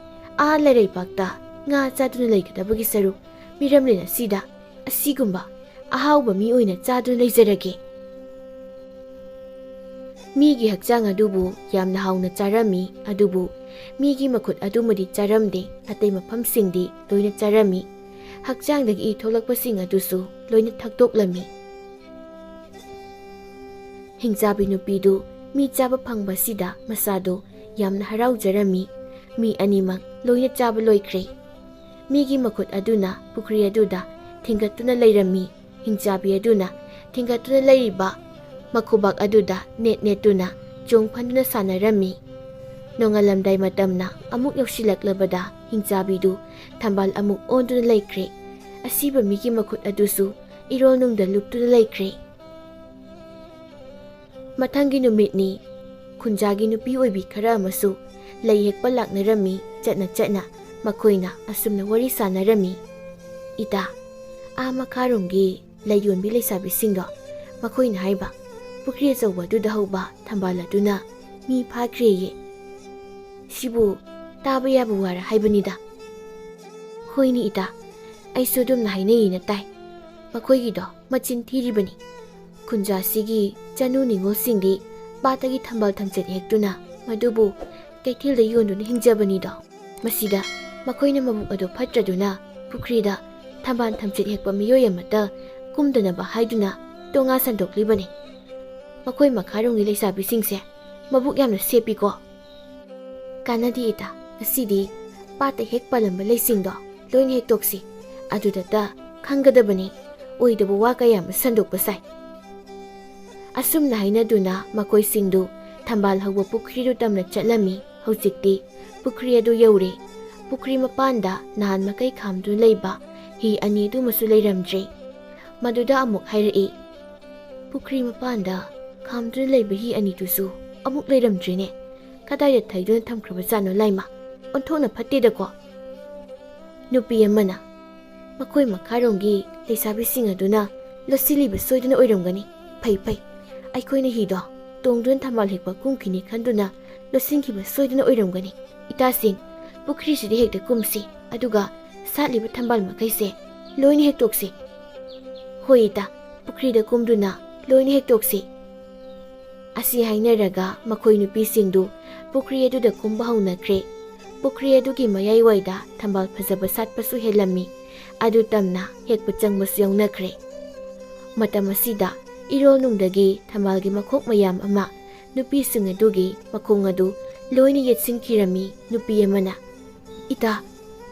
ꯑꯥ ꯂꯩꯔꯩꯄꯥꯛꯇ ꯉꯥ ꯆꯥꯗꯨꯅ ꯂꯩꯒꯗꯕꯒꯤ ꯁꯔꯨꯛ, ꯃꯤꯔꯝꯂꯦꯟ ꯑꯁꯤꯗ ꯑꯁꯤꯒꯨꯝꯕ ꯑꯍꯥꯎꯕ ꯃꯤ ꯑꯣꯏꯅ ꯆꯥꯗꯨꯅ ꯂꯩꯖꯔꯒꯦ꯫" ꯃꯤꯒꯤ ꯍꯛꯆꯥꯡ ꯑꯗꯨꯕꯨ ꯌꯥꯝꯅ ꯍꯥꯎꯅ ꯆꯥꯔꯝꯃꯤ, ꯑꯗꯨꯕꯨ ꯃꯤꯒꯤ ꯃꯈꯨꯠ ꯑꯗꯨꯃꯗꯤ ꯆꯥꯔꯝꯗꯦ꯫ ꯑꯇꯩ ꯃꯐꯝꯁꯤꯡꯗꯤ ꯂꯣꯏꯅ ꯆꯥꯔꯝꯃꯤ꯫ ꯍꯛꯆꯥꯡꯗꯒꯤ ꯏ ꯊꯣꯛꯂꯛꯄꯁꯤꯡ ꯑꯗꯨꯁꯨ ꯂꯣꯏꯅ ꯊꯛꯇꯣꯛꯂꯝꯃꯤ꯫ ꯍꯤꯡꯆꯥꯕꯤ ꯅꯨꯄꯤꯗꯨ ꯃꯤ ꯆꯥꯕ ꯐꯪꯕꯁꯤꯗ ꯃꯁꯥꯗꯨ ꯌꯥꯝꯅ ꯍꯔꯥꯎꯖꯔꯝꯃꯤ꯫ ꯃꯤ ꯑꯅꯤꯃꯛ ꯂꯣꯏꯅ ꯆꯥꯕ ꯂꯣꯏꯈ꯭ꯔꯦ꯫ ꯃꯤꯒꯤ ꯃꯈꯨꯠ ꯑꯗꯨꯅ ꯄꯨꯈ꯭ꯔꯤ ꯑꯗꯨꯗ ꯊꯤꯡꯒꯠꯇꯨꯅ ꯂꯩꯔꯝꯃꯤ꯫ ꯍꯤꯡꯆꯥꯕꯤ ꯑꯗꯨꯅ ꯊꯤꯡꯒꯠꯇꯨꯅ ꯂꯩꯔꯤꯕ ꯃꯈꯨꯕꯥꯛ ꯑꯗꯨꯗ ꯅꯦꯠ ꯅꯦꯠꯇꯨꯅ ꯆꯣꯡ ꯐꯟꯗꯨꯅ ꯁꯥꯟꯅꯔꯝꯃꯤ꯫ ꯅꯣꯡꯉꯥꯜꯂꯝꯗꯥꯏ ꯃꯇꯝꯅ ꯑꯃꯨꯛ ꯌꯧꯁꯤꯜꯂꯛꯂꯕꯗ ꯍꯤꯡꯆꯥꯕꯤꯗꯨ ꯊꯝꯕꯥꯜ ꯑꯃꯨꯛ ꯑꯣꯟꯗꯨꯅ ꯂꯩꯈ꯭ꯔꯦ꯫ ꯑꯁꯤꯕ ꯃꯤꯒꯤ ꯃꯈꯨꯠ ꯑꯗꯨꯁꯨ ꯏꯔꯣꯜꯅꯨꯡꯗ ꯂꯨꯞꯇꯨꯅ ꯂꯩꯈ꯭ꯔꯦ꯫ ꯃꯊꯪꯒꯤ ꯅꯨꯃꯤꯠꯅꯤ꯫ ꯈꯨꯟꯖꯥꯒꯤ ꯅꯨꯄꯤ ꯑꯣꯏꯕꯤ ꯈꯔ ꯑꯃꯁꯨ ꯂꯩ ꯍꯦꯛꯄ ꯂꯥꯛꯅꯔꯝꯃꯤ꯫ ꯆꯠꯅ ꯆꯠꯅ ꯃꯈꯣꯏꯅ ꯑꯁꯨꯝꯅ ꯋꯥꯔꯤ ꯁꯥꯟꯅꯔꯝꯃꯤ, "ꯏꯇꯥ, ꯑꯥ ꯃꯈꯥꯔꯣꯝꯒꯤ ꯂꯩ ꯌꯣꯟꯕꯤ ꯂꯩꯁꯥꯕꯤꯁꯤꯡꯗꯣ, ꯃꯈꯣꯏꯅ ꯍꯥꯏꯕ ꯄꯨꯈ꯭ꯔꯤ ꯑꯆꯧꯕ ꯑꯗꯨꯗ ꯍꯧꯕ ꯊꯝꯕꯥꯜ ꯑꯗꯨꯅ ꯃꯤ ꯐꯥꯈ꯭ꯔꯦꯌꯦ꯫ ꯁꯤꯕꯨ ꯇꯥꯕ ꯌꯥꯕ ꯋꯥꯔ ꯍꯥꯏꯕꯅꯤꯗ꯫" "ꯍꯣꯏꯅꯦ ꯏꯇꯥ, ꯑꯩꯁꯨ ꯑꯗꯨꯝꯅ ꯍꯥꯏꯅꯩꯌꯦꯅ ꯇꯥꯏ꯫ ꯃꯈꯣꯏꯒꯤꯗꯣ ꯃꯆꯤꯟ ꯊꯤꯔꯤꯕꯅꯤ꯫ ꯈꯨꯟꯖꯥꯁꯤꯒꯤ ꯆꯅꯨ ꯅꯤꯉꯣꯜꯁꯤꯡꯗꯤ ꯄꯥꯠꯇꯒꯤ ꯊꯝꯕꯥꯜ ꯊꯝꯆꯦꯠ ꯍꯦꯛꯇꯨꯅ ꯃꯗꯨꯕꯨ ꯀꯩꯊꯦꯜꯗ ꯌꯣꯟꯗꯨꯅ ꯍꯤꯡꯖꯕꯅꯤꯗꯣ꯫ ꯃꯁꯤꯗ ꯃꯈꯣꯏꯅ ꯃꯕꯨꯛ ꯑꯗꯨ ꯐꯠꯇ꯭ꯔꯗꯨꯅ ꯄꯨꯈ꯭ꯔꯤꯗ ꯊꯝꯕꯥꯜ ꯊꯝꯆꯦꯠ ꯍꯦꯛꯄ ꯃꯤꯑꯣꯏ ꯑꯃꯠꯇ ꯀꯨꯝꯗꯅꯕ ꯍꯥꯏꯗꯨꯅ ꯇꯣꯉꯥ ꯁꯟꯗꯣꯛꯂꯤꯕꯅꯤ꯫ ꯃꯈꯣꯏ ꯃꯈꯥꯔꯣꯝꯒꯤ ꯂꯩꯁꯥꯕꯤꯁꯤꯡꯁꯦ ꯃꯕꯨꯛ ꯌꯥꯝꯅ ꯁꯦꯞꯄꯤꯀꯣ꯫ ꯀꯥꯟꯅꯗꯦ ꯏꯇꯥ, ꯉꯁꯤꯗꯤ ꯄꯥꯠꯇ ꯍꯦꯛ ꯄꯥꯜꯂꯝꯕ ꯂꯩꯁꯤꯡꯗꯣ ꯂꯣꯏꯅ ꯍꯦꯛꯇꯣꯛꯁꯤ꯫ ꯑꯗꯨꯗꯇ ꯈꯪꯒꯗꯕꯅꯤ, ꯑꯣꯏꯗꯕ ꯋꯥ ꯀꯌꯥ ꯑꯃ ꯁꯟꯗꯣꯛꯄ ꯁꯥꯏ꯫ ꯑꯁꯨꯝꯅ ꯍꯥꯏꯅꯗꯨꯅ ꯃꯈꯣꯏꯁꯤꯡꯗꯨ ꯊꯝꯕꯥꯜ ꯍꯧꯕ ꯄꯨꯈ꯭ꯔꯤꯗꯨ ꯇꯝꯅ ꯆꯠꯂꯝꯃꯤ꯫ ꯍꯧꯖꯤꯛꯇꯤ ꯄꯨꯈ꯭ꯔꯤ ꯑꯗꯨ ꯌꯧꯔꯦ꯫ ꯄꯨꯈ꯭ꯔꯤ ꯃꯄꯥꯟꯗ ꯅꯍꯥꯟ ꯃꯈꯩ ꯈꯥꯝꯗꯨꯅ ꯂꯩꯕ ꯍꯤ ꯑꯅꯤ ꯑꯗꯨꯃꯁꯨ ꯂꯩꯔꯝꯗ꯭ꯔꯦ꯫ ꯃꯗꯨꯗ ꯑꯃꯨꯛ ꯍꯥꯏꯔꯛꯏ, "ꯄꯨꯈ꯭ꯔꯤ ꯃꯄꯥꯟꯗ ꯈꯥꯝꯗꯨꯅ ꯂꯩꯕ ꯍꯤ ꯑꯅꯤꯗꯨꯁꯨ ꯑꯃꯨꯛ ꯂꯩꯔꯝꯗ꯭ꯔꯦꯅꯦ꯫ ꯀꯗꯥꯏꯗ ꯊꯩꯗꯨꯅ ꯊꯝꯈ꯭ꯔꯕꯖꯥꯠꯅꯣ ꯂꯥꯏꯃ? ꯑꯣꯟꯊꯣꯛꯅ ꯐꯠꯇꯦꯗꯀꯣ!" ꯅꯨꯄꯤ ꯑꯃꯅ, "ꯃꯈꯣꯏ ꯃꯈꯥꯔꯣꯝꯒꯤ ꯂꯩꯁꯥꯕꯤꯁꯤꯡ ꯑꯗꯨꯅ ꯂꯣꯠꯁꯤꯜꯂꯤꯕ ꯁꯣꯏꯗꯅ ꯑꯣꯏꯔꯝꯒꯅꯤ꯫ ꯐꯩ, ꯐꯩ, ꯑꯩꯈꯣꯏꯅ ꯍꯤꯗꯣ ꯇꯣꯡꯗꯨꯅ ꯊꯝꯕꯥꯜ ꯍꯦꯛꯄ ꯀꯨꯝꯈꯤꯅꯤ ꯈꯟꯗꯨꯅ ꯂꯣꯠꯁꯤꯟꯈꯤꯕ ꯁꯣꯏꯗꯅ ꯑꯣꯏꯔꯝꯒꯅꯤ꯫ ꯏꯇꯥꯁꯤꯡ, ꯄꯨꯈ꯭ꯔꯤꯁꯤꯗ ꯍꯦꯛꯇ ꯀꯨꯝꯁꯤ, ꯑꯗꯨꯒ ꯁꯥꯠꯂꯤꯕ ꯊꯝꯕꯥꯜ ꯃꯈꯩꯁꯦ ꯂꯣꯏꯅ ꯍꯦꯛꯇꯣꯛꯁꯤ꯫" "ꯍꯣꯏ ꯏꯇꯥ, ꯄꯨꯈ꯭ꯔꯤꯗ ꯀꯨꯝꯗꯨꯅ ꯂꯣꯏꯅ ꯍꯦꯛꯇꯣꯛꯁꯤ꯫" ꯑꯁꯤ ꯍꯥꯏꯅꯔꯒ ꯃꯈꯣꯏ ꯅꯨꯄꯤꯁꯤꯡꯗꯨ ꯄꯨꯈ꯭ꯔꯤ ꯑꯗꯨꯗ ꯀꯨꯝꯕ ꯍꯧꯅꯈ꯭ꯔꯦ꯫ ꯄꯨꯈ꯭ꯔꯤ ꯑꯗꯨꯒꯤ ꯃꯌꯥꯏꯋꯥꯏꯗ ꯊꯝꯕꯥꯜ ꯐꯖꯕ ꯁꯥꯠꯄꯁꯨ ꯍꯦꯜꯂꯝꯃꯤ꯫ ꯑꯗꯨ ꯇꯝꯅ ꯍꯦꯛꯄ ꯆꯪꯕꯁꯨ ꯌꯥꯎꯅꯈ꯭ꯔꯦ꯫ ꯃꯇꯝ ꯑꯁꯤꯗ ꯏꯔꯣꯜꯅꯨꯡꯗꯒꯤ ꯊꯝꯕꯥꯜꯒꯤ ꯃꯈꯣꯛ ꯃꯌꯥꯝ ꯑꯃ ꯅꯨꯄꯤꯁꯤꯡ ꯑꯗꯨꯒꯤ ꯃꯈꯣꯡ ꯑꯗꯨ ꯂꯣꯏꯅ ꯌꯦꯠꯁꯤꯟꯈꯤꯔꯝꯃꯤ꯫ ꯅꯨꯄꯤ ꯑꯃꯅ, "ꯏꯇꯥ,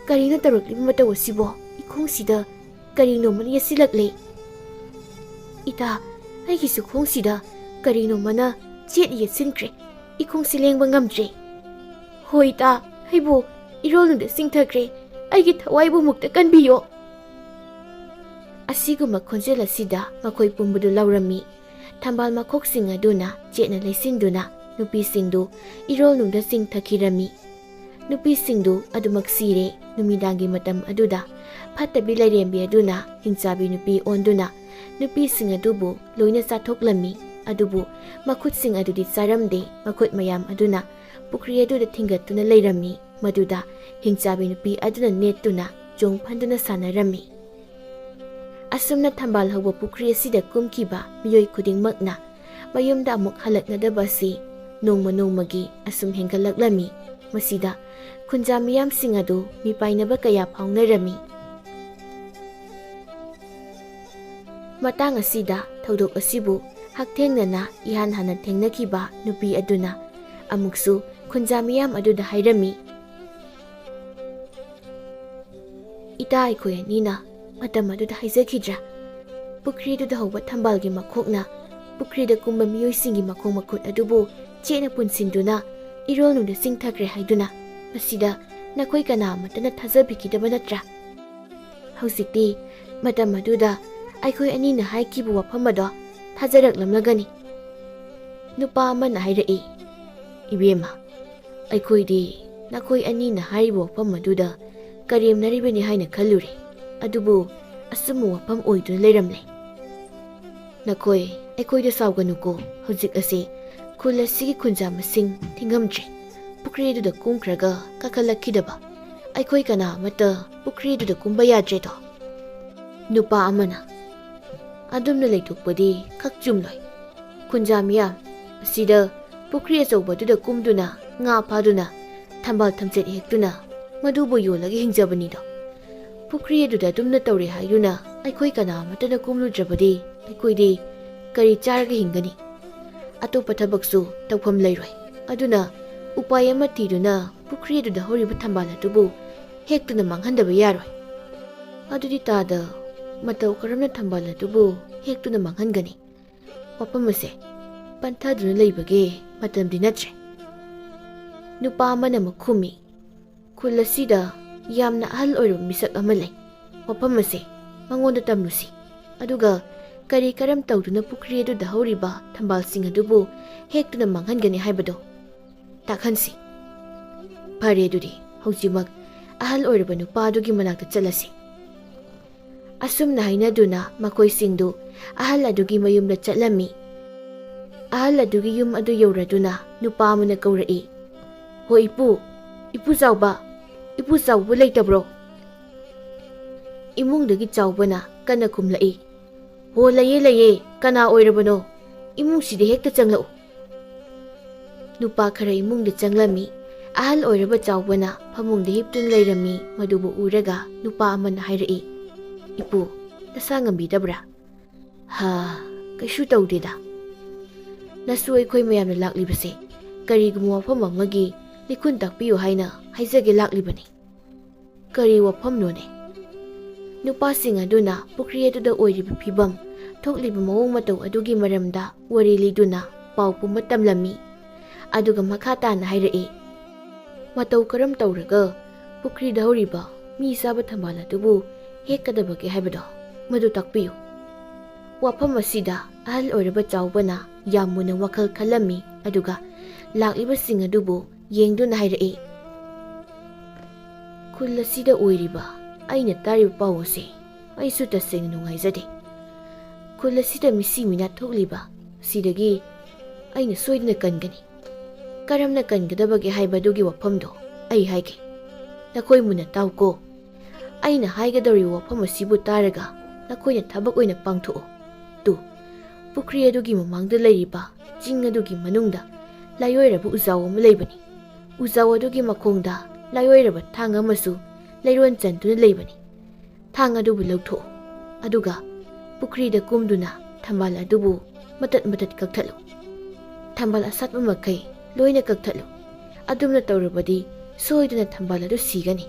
ꯀꯔꯤꯅꯣ ꯇꯧꯔꯛꯂꯤꯕ ꯃꯇꯧ ꯑꯁꯤꯕꯣ? ꯏꯈꯣꯡꯁꯤꯗ ꯀꯔꯤꯅꯣꯃꯅ ꯌꯦꯠꯁꯤꯜꯂꯛꯂꯦ꯫ ꯏꯇꯥ, ꯑꯩꯒꯤꯁꯨ ꯈꯣꯡꯁꯤꯗ ꯀꯔꯤꯅꯣꯃꯅ ꯆꯦꯠ ꯌꯦꯠꯁꯤꯟꯈ꯭ꯔꯦ꯫ ꯏꯈꯣꯡꯁꯤ ꯂꯦꯡꯕ ꯉꯝꯗ꯭ꯔꯦ꯫ ꯍꯣꯏ ꯏꯇꯥ, ꯑꯩꯕꯨ ꯏꯔꯣꯜꯅꯨꯡꯗ ꯆꯤꯡꯊꯈ꯭ꯔꯦ꯫ ꯑꯩꯒꯤ ꯊꯋꯥꯏꯕꯨ ꯃꯨꯛꯇ ꯀꯟꯕꯤꯌꯣ꯫" ꯑꯁꯤꯒꯨꯝꯕ ꯈꯣꯟꯖꯦꯜ ꯑꯁꯤꯗ ꯃꯈꯣꯏ ꯄꯨꯝꯕꯗꯨ ꯂꯥꯎꯔꯝꯃꯤ꯫ ꯊꯝꯕꯥꯜ ꯃꯈꯣꯛꯁꯤꯡ ꯑꯗꯨꯅ ꯆꯦꯠꯅ ꯂꯩꯁꯤꯟꯗꯨꯅ ꯅꯨꯄꯤꯁꯤꯡꯗꯨ ꯏꯔꯣꯜꯅꯨꯡꯗ ꯆꯤꯡꯊꯈꯤꯔꯝꯃꯤ꯫ ꯅꯨꯄꯤꯁꯤꯡꯗꯨ ꯑꯗꯨꯃꯛ ꯁꯤꯔꯦ꯫ ꯅꯨꯃꯤꯗꯥꯡꯒꯤ ꯃꯇꯝ ꯑꯗꯨꯗ ꯐꯠꯇꯕꯤ ꯂꯥꯏꯔꯦꯝꯕꯤ ꯑꯗꯨꯅ ꯍꯤꯡꯆꯥꯕꯤ ꯅꯨꯄꯤ ꯑꯣꯟꯗꯨꯅ ꯅꯨꯄꯤꯁꯤꯡ ꯑꯗꯨꯕꯨ ꯂꯣꯏꯅ ꯆꯥꯊꯣꯛꯂꯝꯃꯤ꯫ ꯑꯗꯨꯕꯨ ꯃꯈꯨꯠꯁꯤꯡ ꯑꯗꯨꯗꯤ ꯆꯥꯔꯝꯗꯦ꯫ ꯃꯈꯨꯠ ꯃꯌꯥꯝ ꯑꯗꯨꯅ ꯄꯨꯈ꯭ꯔꯤ ꯑꯗꯨꯗ ꯊꯤꯡꯒꯠꯇꯨꯅ ꯂꯩꯔꯝꯃꯤ꯫ ꯃꯗꯨꯗ ꯍꯤꯡꯆꯥꯕꯤ ꯅꯨꯄꯤ ꯑꯗꯨꯅ ꯅꯦꯠꯇꯨꯅ ꯆꯣꯡ ꯐꯟꯗꯨꯅ ꯁꯥꯟꯅꯔꯝꯃꯤ꯫ ꯑꯁꯨꯝꯅ ꯊꯝꯕꯥꯜ ꯍꯧꯕ ꯄꯨꯈ꯭ꯔꯤ ꯑꯁꯤꯗ ꯀꯨꯝꯈꯤꯕ ꯃꯤꯑꯣꯏ ꯈꯨꯗꯤꯡꯃꯛꯅ ꯃꯌꯨꯝꯗ ꯑꯃꯨꯛ ꯍꯜꯂꯛꯅꯗꯕ ꯑꯁꯤ ꯅꯣꯡꯃ ꯅꯣꯡꯃꯒꯤ ꯑꯁꯨꯝ ꯍꯦꯟꯒꯠꯂꯛꯂꯝꯃꯤ꯫ ꯃꯁꯤꯗ ꯈꯨꯟꯖꯥ ꯃꯤꯌꯥꯝꯁꯤꯡ ꯑꯗꯨ ꯃꯤꯄꯥꯏꯅꯕ ꯀꯌꯥ ꯐꯥꯎꯅꯔꯝꯃꯤ꯫ ꯃꯇꯥꯡ ꯑꯁꯤꯗ ꯊꯧꯗꯣꯛ ꯑꯁꯤꯕꯨ ꯍꯛꯊꯦꯡꯅꯅ ꯏꯍꯥꯟ ꯍꯥꯟꯅ ꯊꯦꯡꯅꯈꯤꯕ ꯅꯨꯄꯤ ꯑꯗꯨꯅ ꯑꯃꯨꯛꯁꯨ ꯈꯨꯟꯖꯥ ꯃꯤꯌꯥꯝ ꯑꯗꯨꯗ ꯍꯥꯏꯔꯝꯃꯤ, "ꯏꯇꯥ, ꯑꯩꯈꯣꯏ ꯑꯅꯤꯅ ꯃꯇꯝ ꯑꯗꯨꯗ ꯍꯥꯏꯖꯈꯤꯗ꯭ꯔꯥ? ꯄꯨꯈ꯭ꯔꯤꯗꯨꯗ ꯍꯧꯕ ꯊꯝꯕꯥꯜꯒꯤ ꯃꯈꯣꯛꯅ ꯄꯨꯈ꯭ꯔꯤꯗ ꯀꯨꯝꯕ ꯃꯤꯑꯣꯏꯁꯤꯡꯒꯤ ꯃꯈꯣꯡ ꯃꯈꯨꯠ ꯑꯗꯨꯕꯨ ꯆꯦꯠꯅ ꯄꯨꯟꯁꯤꯟꯗꯨꯅ ꯏꯔꯣꯜꯅꯨꯡꯗ ꯆꯤꯡꯊꯈ꯭ꯔꯦ ꯍꯥꯏꯗꯨꯅ꯫ ꯃꯁꯤꯗ ꯅꯈꯣꯏ ꯀꯅꯥ ꯑꯃꯠꯇꯅ ꯊꯥꯖꯕꯤꯈꯤꯗꯕ ꯅꯠꯇ꯭ꯔꯥ? ꯍꯧꯖꯤꯛꯇꯤ ꯃꯇꯝ ꯑꯗꯨꯗ ꯑꯩꯈꯣꯏ ꯑꯅꯤꯅ ꯍꯥꯏꯈꯤꯕ ꯋꯥꯐꯝ ꯑꯗꯣ ꯊꯥꯖꯔꯛꯂꯝꯂꯒꯅꯤ꯫" ꯅꯨꯄꯥ ꯑꯃꯅ ꯍꯥꯏꯔꯛꯏ, "ꯏꯕꯦꯝꯃ, ꯑꯩꯈꯣꯏꯗꯤ ꯅꯈꯣꯏ ꯑꯅꯤꯅ ꯍꯥꯏꯔꯤꯕ ꯋꯥꯐꯝ ꯑꯗꯨꯗ ꯀꯔꯦꯝꯅꯔꯤꯕꯅꯤ ꯍꯥꯏꯅ ꯈꯜꯂꯨꯔꯦ, ꯑꯗꯨꯕꯨ ꯑꯆꯨꯝꯕ ꯋꯥꯐꯝ ꯑꯣꯏꯗꯨꯅ ꯂꯩꯔꯝꯂꯦ꯫ ꯅꯈꯣꯏ ꯑꯩꯈꯣꯏꯗ ꯁꯥꯎꯒꯅꯨꯀꯣ, ꯍꯧꯖꯤꯛ ꯑꯁꯤ ꯈꯨꯜ ꯑꯁꯤꯒꯤ ꯈꯨꯟꯖꯥ ꯃꯁꯤꯡ ꯊꯤꯉꯝꯗ꯭ꯔꯦ꯫ ꯄꯨꯈ꯭ꯔꯤꯗꯨꯗ ꯀꯨꯝꯈ꯭ꯔꯒ ꯀꯥꯈꯠꯂꯛꯈꯤꯗꯕ ꯑꯩꯈꯣꯏ ꯀꯅꯥ ꯑꯃꯠꯇ ꯄꯨꯈ꯭ꯔꯤꯗꯨꯗ ꯀꯨꯝꯕ ꯌꯥꯗ꯭ꯔꯦꯗꯣ꯫" ꯅꯨꯄꯥ ꯑꯃꯅ, "ꯑꯗꯨꯝꯅ ꯂꯩꯊꯣꯛꯄꯗꯤ ꯈꯛ ꯆꯨꯝꯂꯣꯏ꯫ ꯈꯨꯟꯖꯥ ꯃꯤꯌꯥꯝ, ꯑꯁꯤꯗ ꯄꯨꯈ꯭ꯔꯤ ꯑꯆꯧꯕꯗꯨꯗ ꯀꯨꯝꯗꯨꯅ ꯉꯥ ꯐꯥꯗꯨꯅ ꯊꯝꯕꯥꯜ ꯊꯝꯆꯦꯠ ꯍꯦꯛꯇꯨꯅ ꯃꯗꯨꯕꯨ ꯌꯣꯜꯂꯒ ꯍꯤꯡꯖꯕꯅꯤꯗꯣ꯫ ꯄꯨꯈ꯭ꯔꯤ ꯑꯗꯨꯗ ꯑꯗꯨꯝꯅ ꯇꯧꯔꯦ ꯍꯥꯏꯗꯨꯅ ꯑꯩꯈꯣꯏ ꯀꯅꯥ ꯑꯃꯠꯇꯅ ꯀꯨꯝꯂꯨꯗ꯭ꯔꯕꯗꯤ ꯑꯩꯈꯣꯏꯗꯤ ꯀꯔꯤ ꯆꯥꯔꯒ ꯍꯤꯡꯒꯅꯤ? ꯑꯇꯣꯞꯄ ꯊꯕꯛꯁꯨ ꯇꯧꯐꯝ ꯂꯩꯔꯣꯏ꯫ ꯑꯗꯨꯅ ꯎꯄꯥꯏ ꯑꯃ ꯊꯤꯗꯨꯅ ꯄꯨꯈ꯭ꯔꯤ ꯑꯗꯨꯗ ꯍꯧꯔꯤꯕ ꯊꯝꯕꯥꯜ ꯑꯗꯨꯕꯨ ꯍꯦꯛꯇꯨꯅ ꯃꯥꯡꯍꯟꯗꯕ ꯌꯥꯔꯣꯏ꯫" ꯑꯗꯨꯗꯤ ꯇꯥꯗ, ꯃꯇꯧ ꯀꯔꯝꯅ ꯊꯝꯕꯥꯜ ꯑꯗꯨꯕꯨ ꯍꯦꯛꯇꯨꯅ ꯃꯥꯡꯍꯟꯒꯅꯤ? ꯋꯥꯐꯝ ꯑꯁꯦ ꯄꯟꯊꯗꯨꯅ ꯂꯩꯕꯒꯤ ꯃꯇꯝꯗꯤ ꯅꯠꯇ꯭ꯔꯦ꯫ ꯅꯨꯄꯥ ꯑꯃꯅ ꯑꯃꯨꯛ ꯈꯨꯝꯃꯤ, "ꯈꯨꯜ ꯑꯁꯤꯗ ꯌꯥꯝꯅ ꯑꯍꯜ ꯑꯣꯏꯔꯕ ꯃꯤꯁꯛ ꯑꯃ ꯂꯩ꯫ ꯋꯥꯐꯝ ꯑꯁꯦ ꯃꯉꯣꯟꯗ ꯇꯝꯂꯨꯁꯤ꯫ ꯑꯗꯨꯒ ꯀꯔꯤ ꯀꯔꯝ ꯇꯧꯗꯨꯅ ꯄꯨꯈ꯭ꯔꯤ ꯑꯗꯨꯗ ꯍꯧꯔꯤꯕ ꯊꯝꯕꯥꯜꯁꯤꯡ ꯑꯗꯨꯕꯨ ꯍꯦꯛꯇꯨꯅ ꯃꯥꯡꯍꯟꯒꯅꯤ ꯍꯥꯏꯕꯗꯣ ꯇꯥꯛꯍꯟꯁꯤ꯫" ꯐꯔꯦ, ꯑꯗꯨꯗꯤ ꯍꯧꯖꯤꯛꯃꯛ ꯑꯍꯜ ꯑꯣꯏꯔꯕ ꯅꯨꯄꯥ ꯑꯗꯨꯒꯤ ꯃꯅꯥꯛꯇ ꯆꯠꯂꯁꯤ꯫ ꯑꯁꯨꯝꯅ ꯍꯥꯏꯅꯗꯨꯅ ꯃꯈꯣꯏꯁꯤꯡꯗꯨ ꯑꯍꯜ ꯑꯗꯨꯒꯤ ꯃꯌꯨꯝꯗ ꯆꯠꯂꯝꯃꯤ꯫ ꯑꯍꯜ ꯑꯗꯨꯒꯤ ꯌꯨꯝ ꯑꯗꯨ ꯌꯧꯔꯗꯨꯅ ꯅꯨꯄꯥ ꯑꯃꯅ ꯀꯧꯔꯛꯏ, "ꯍꯣ ꯏꯄꯨ, ꯏꯄꯨ ꯆꯥꯎꯕ, ꯏꯄꯨ ꯆꯥꯎꯕ ꯂꯩꯇꯕ꯭ꯔꯣ?" ꯏꯃꯨꯡꯗꯒꯤ ꯆꯥꯎꯕꯅ ꯀꯟꯅ ꯈꯨꯝꯂꯛꯏ, "ꯍꯣ, ꯂꯩꯌꯦ, ꯂꯩꯌꯦ, ꯀꯅꯥ ꯑꯣꯏꯔꯕꯅꯣ?" "ꯏꯃꯨꯡꯁꯤꯗ ꯍꯦꯛꯇ ꯆꯪꯂꯛꯎ"꯫ ꯅꯨꯄꯥ ꯈꯔ ꯏꯃꯨꯡꯗ ꯆꯪꯂꯝꯃꯤ꯫ ꯑꯍꯜ ꯑꯣꯏꯔꯕ ꯆꯥꯎꯕꯅ ꯐꯃꯨꯡꯗ ꯍꯤꯞꯇꯨꯅ ꯂꯩꯔꯝꯃꯤ꯫ ꯃꯗꯨꯕꯨ ꯎꯔꯒ ꯅꯨꯄꯥ ꯑꯃꯅ ꯍꯥꯏꯔꯛꯏ, "ꯏꯄꯨ, ꯅꯁꯥ ꯉꯝꯕꯤꯗꯕ꯭ꯔꯥ?" "ꯍꯥ, ꯀꯩꯁꯨ ꯇꯧꯗꯦꯗ꯫ ꯅꯁꯨ ꯑꯩꯈꯣꯏ ꯃꯌꯥꯝꯅ ꯂꯥꯛꯂꯤꯕꯁꯦ ꯀꯔꯤꯒꯨꯝꯕ ꯋꯥꯐꯝ ꯑꯃꯒꯤ ꯂꯤꯈꯨꯟ ꯇꯥꯛꯄꯤꯌꯨ ꯍꯥꯏꯅ ꯍꯥꯏꯖꯒꯦ ꯂꯥꯛꯂꯤꯕꯅꯤ"꯫ "ꯀꯔꯤ ꯋꯥꯐꯝꯅꯣꯅꯦ?" ꯅꯨꯄꯥꯁꯤꯡ ꯑꯗꯨꯅ ꯄꯨꯈ꯭ꯔꯤ ꯑꯗꯨꯗ ꯑꯣꯏꯔꯤꯕ ꯐꯤꯕꯝ, ꯊꯣꯛꯂꯤꯕ ꯃꯑꯣꯡ ꯃꯇꯧ ꯑꯗꯨꯒꯤ ꯃꯔꯝꯗ ꯋꯥꯔꯤ ꯂꯤꯗꯨꯅ ꯄꯥꯎ ꯄꯨꯝꯕ ꯇꯝꯂꯝꯃꯤ꯫ ꯑꯗꯨꯒ ꯃꯈꯥ ꯇꯥꯅ ꯍꯥꯏꯔꯛꯏ, "ꯃꯇꯧ ꯀꯔꯝ ꯇꯧꯔꯒ ꯄꯨꯈ꯭ꯔꯤꯗ ꯍꯧꯔꯤꯕ ꯃꯤ ꯆꯥꯕ ꯊꯝꯕꯥꯜ ꯑꯗꯨꯕꯨ ꯍꯦꯛꯀꯗꯕꯒꯦ ꯍꯥꯏꯕꯗꯣ, ꯃꯗꯨ ꯇꯥꯛꯄꯤꯌꯨ"꯫ ꯋꯥꯐꯝ ꯑꯁꯤꯗ ꯑꯍꯜ ꯑꯣꯏꯔꯕ ꯆꯥꯎꯕꯅ ꯌꯥꯝ ꯃꯨꯟꯅ ꯋꯥꯈꯜ ꯈꯜꯂꯝꯃꯤ꯫ ꯑꯗꯨꯒ ꯂꯥꯛꯂꯤꯕꯁꯤꯡ ꯑꯗꯨꯕꯨ ꯌꯦꯡꯗꯨꯅ ꯍꯥꯏꯔꯛꯏ, "ꯈꯨꯜ ꯑꯁꯤꯗ ꯑꯣꯏꯔꯤꯕ ꯑꯩꯅ ꯇꯥꯔꯤꯕ ꯄꯥꯎ ꯑꯁꯤ ꯑꯩꯁꯨ ꯇꯁꯦꯡꯅ ꯅꯨꯡꯉꯥꯏꯖꯗꯦ꯫ ꯈꯨꯜ ꯑꯁꯤꯗ ꯃꯤꯁꯤ ꯃꯤꯅꯥ ꯊꯣꯛꯂꯤꯕ ꯁꯤꯗꯒꯤ ꯑꯩꯅ ꯁꯣꯏꯗꯅ ꯀꯟꯒꯅꯤ꯫ ꯀꯔꯝꯅ ꯀꯟꯒꯗꯕꯒꯦ ꯍꯥꯏꯕꯗꯨꯒꯤ ꯋꯥꯐꯝꯗꯣ ꯑꯩ ꯍꯥꯏꯒꯦ꯫ ꯅꯈꯣꯏ ꯃꯨꯟꯅ ꯇꯥꯎꯀꯣ꯫ ꯑꯩꯅ ꯍꯥꯏꯒꯗꯧꯔꯤꯕ ꯋꯥꯐꯝ ꯑꯁꯤꯕꯨ ꯇꯥꯔꯒ ꯅꯈꯣꯏꯅ ꯊꯕꯛ ꯑꯣꯏꯅ ꯄꯥꯡꯊꯣꯛꯑꯣ꯫ ꯇꯨ, ꯄꯨꯈ꯭ꯔꯤ ꯑꯗꯨꯒꯤ ꯃꯃꯥꯡꯗ ꯂꯩꯔꯤꯕ ꯆꯤꯡ ꯑꯗꯨꯒꯤ ꯃꯅꯨꯡꯗ ꯂꯥꯏꯑꯣꯏꯔꯕ ꯎꯖꯥꯎ ꯑꯃ ꯂꯩꯕꯅꯤ꯫ ꯎꯖꯥꯎ ꯑꯗꯨꯒꯤ ꯃꯈꯣꯡꯗ ꯂꯥꯏꯑꯣꯏꯔꯕ ꯊꯥꯡ ꯑꯃꯁꯨ ꯂꯩꯔꯣꯟ ꯆꯟꯗꯨꯅ ꯂꯩꯕꯅꯤ꯫ ꯊꯥꯡ ꯑꯗꯨꯕꯨ ꯂꯧꯊꯣꯛꯎ, ꯑꯗꯨꯒ ꯄꯨꯈ꯭ꯔꯤꯗ ꯀꯨꯝꯗꯨꯅ ꯊꯝꯕꯥꯜ ꯑꯗꯨꯕꯨ ꯃꯇꯠ ꯃꯇꯠ ꯀꯛꯊꯠꯂꯨ꯫ ꯊꯝꯕꯥꯜ ꯑꯁꯥꯠꯄ ꯃꯈꯩ ꯂꯣꯏꯅ ꯀꯛꯊꯠꯂꯨ꯫ ꯑꯗꯨꯝꯅ ꯇꯧꯔꯕꯗꯤ ꯁꯣꯏꯗꯅ ꯊꯝꯕꯥꯜ ꯑꯗꯨ ꯁꯤꯒꯅꯤ"꯫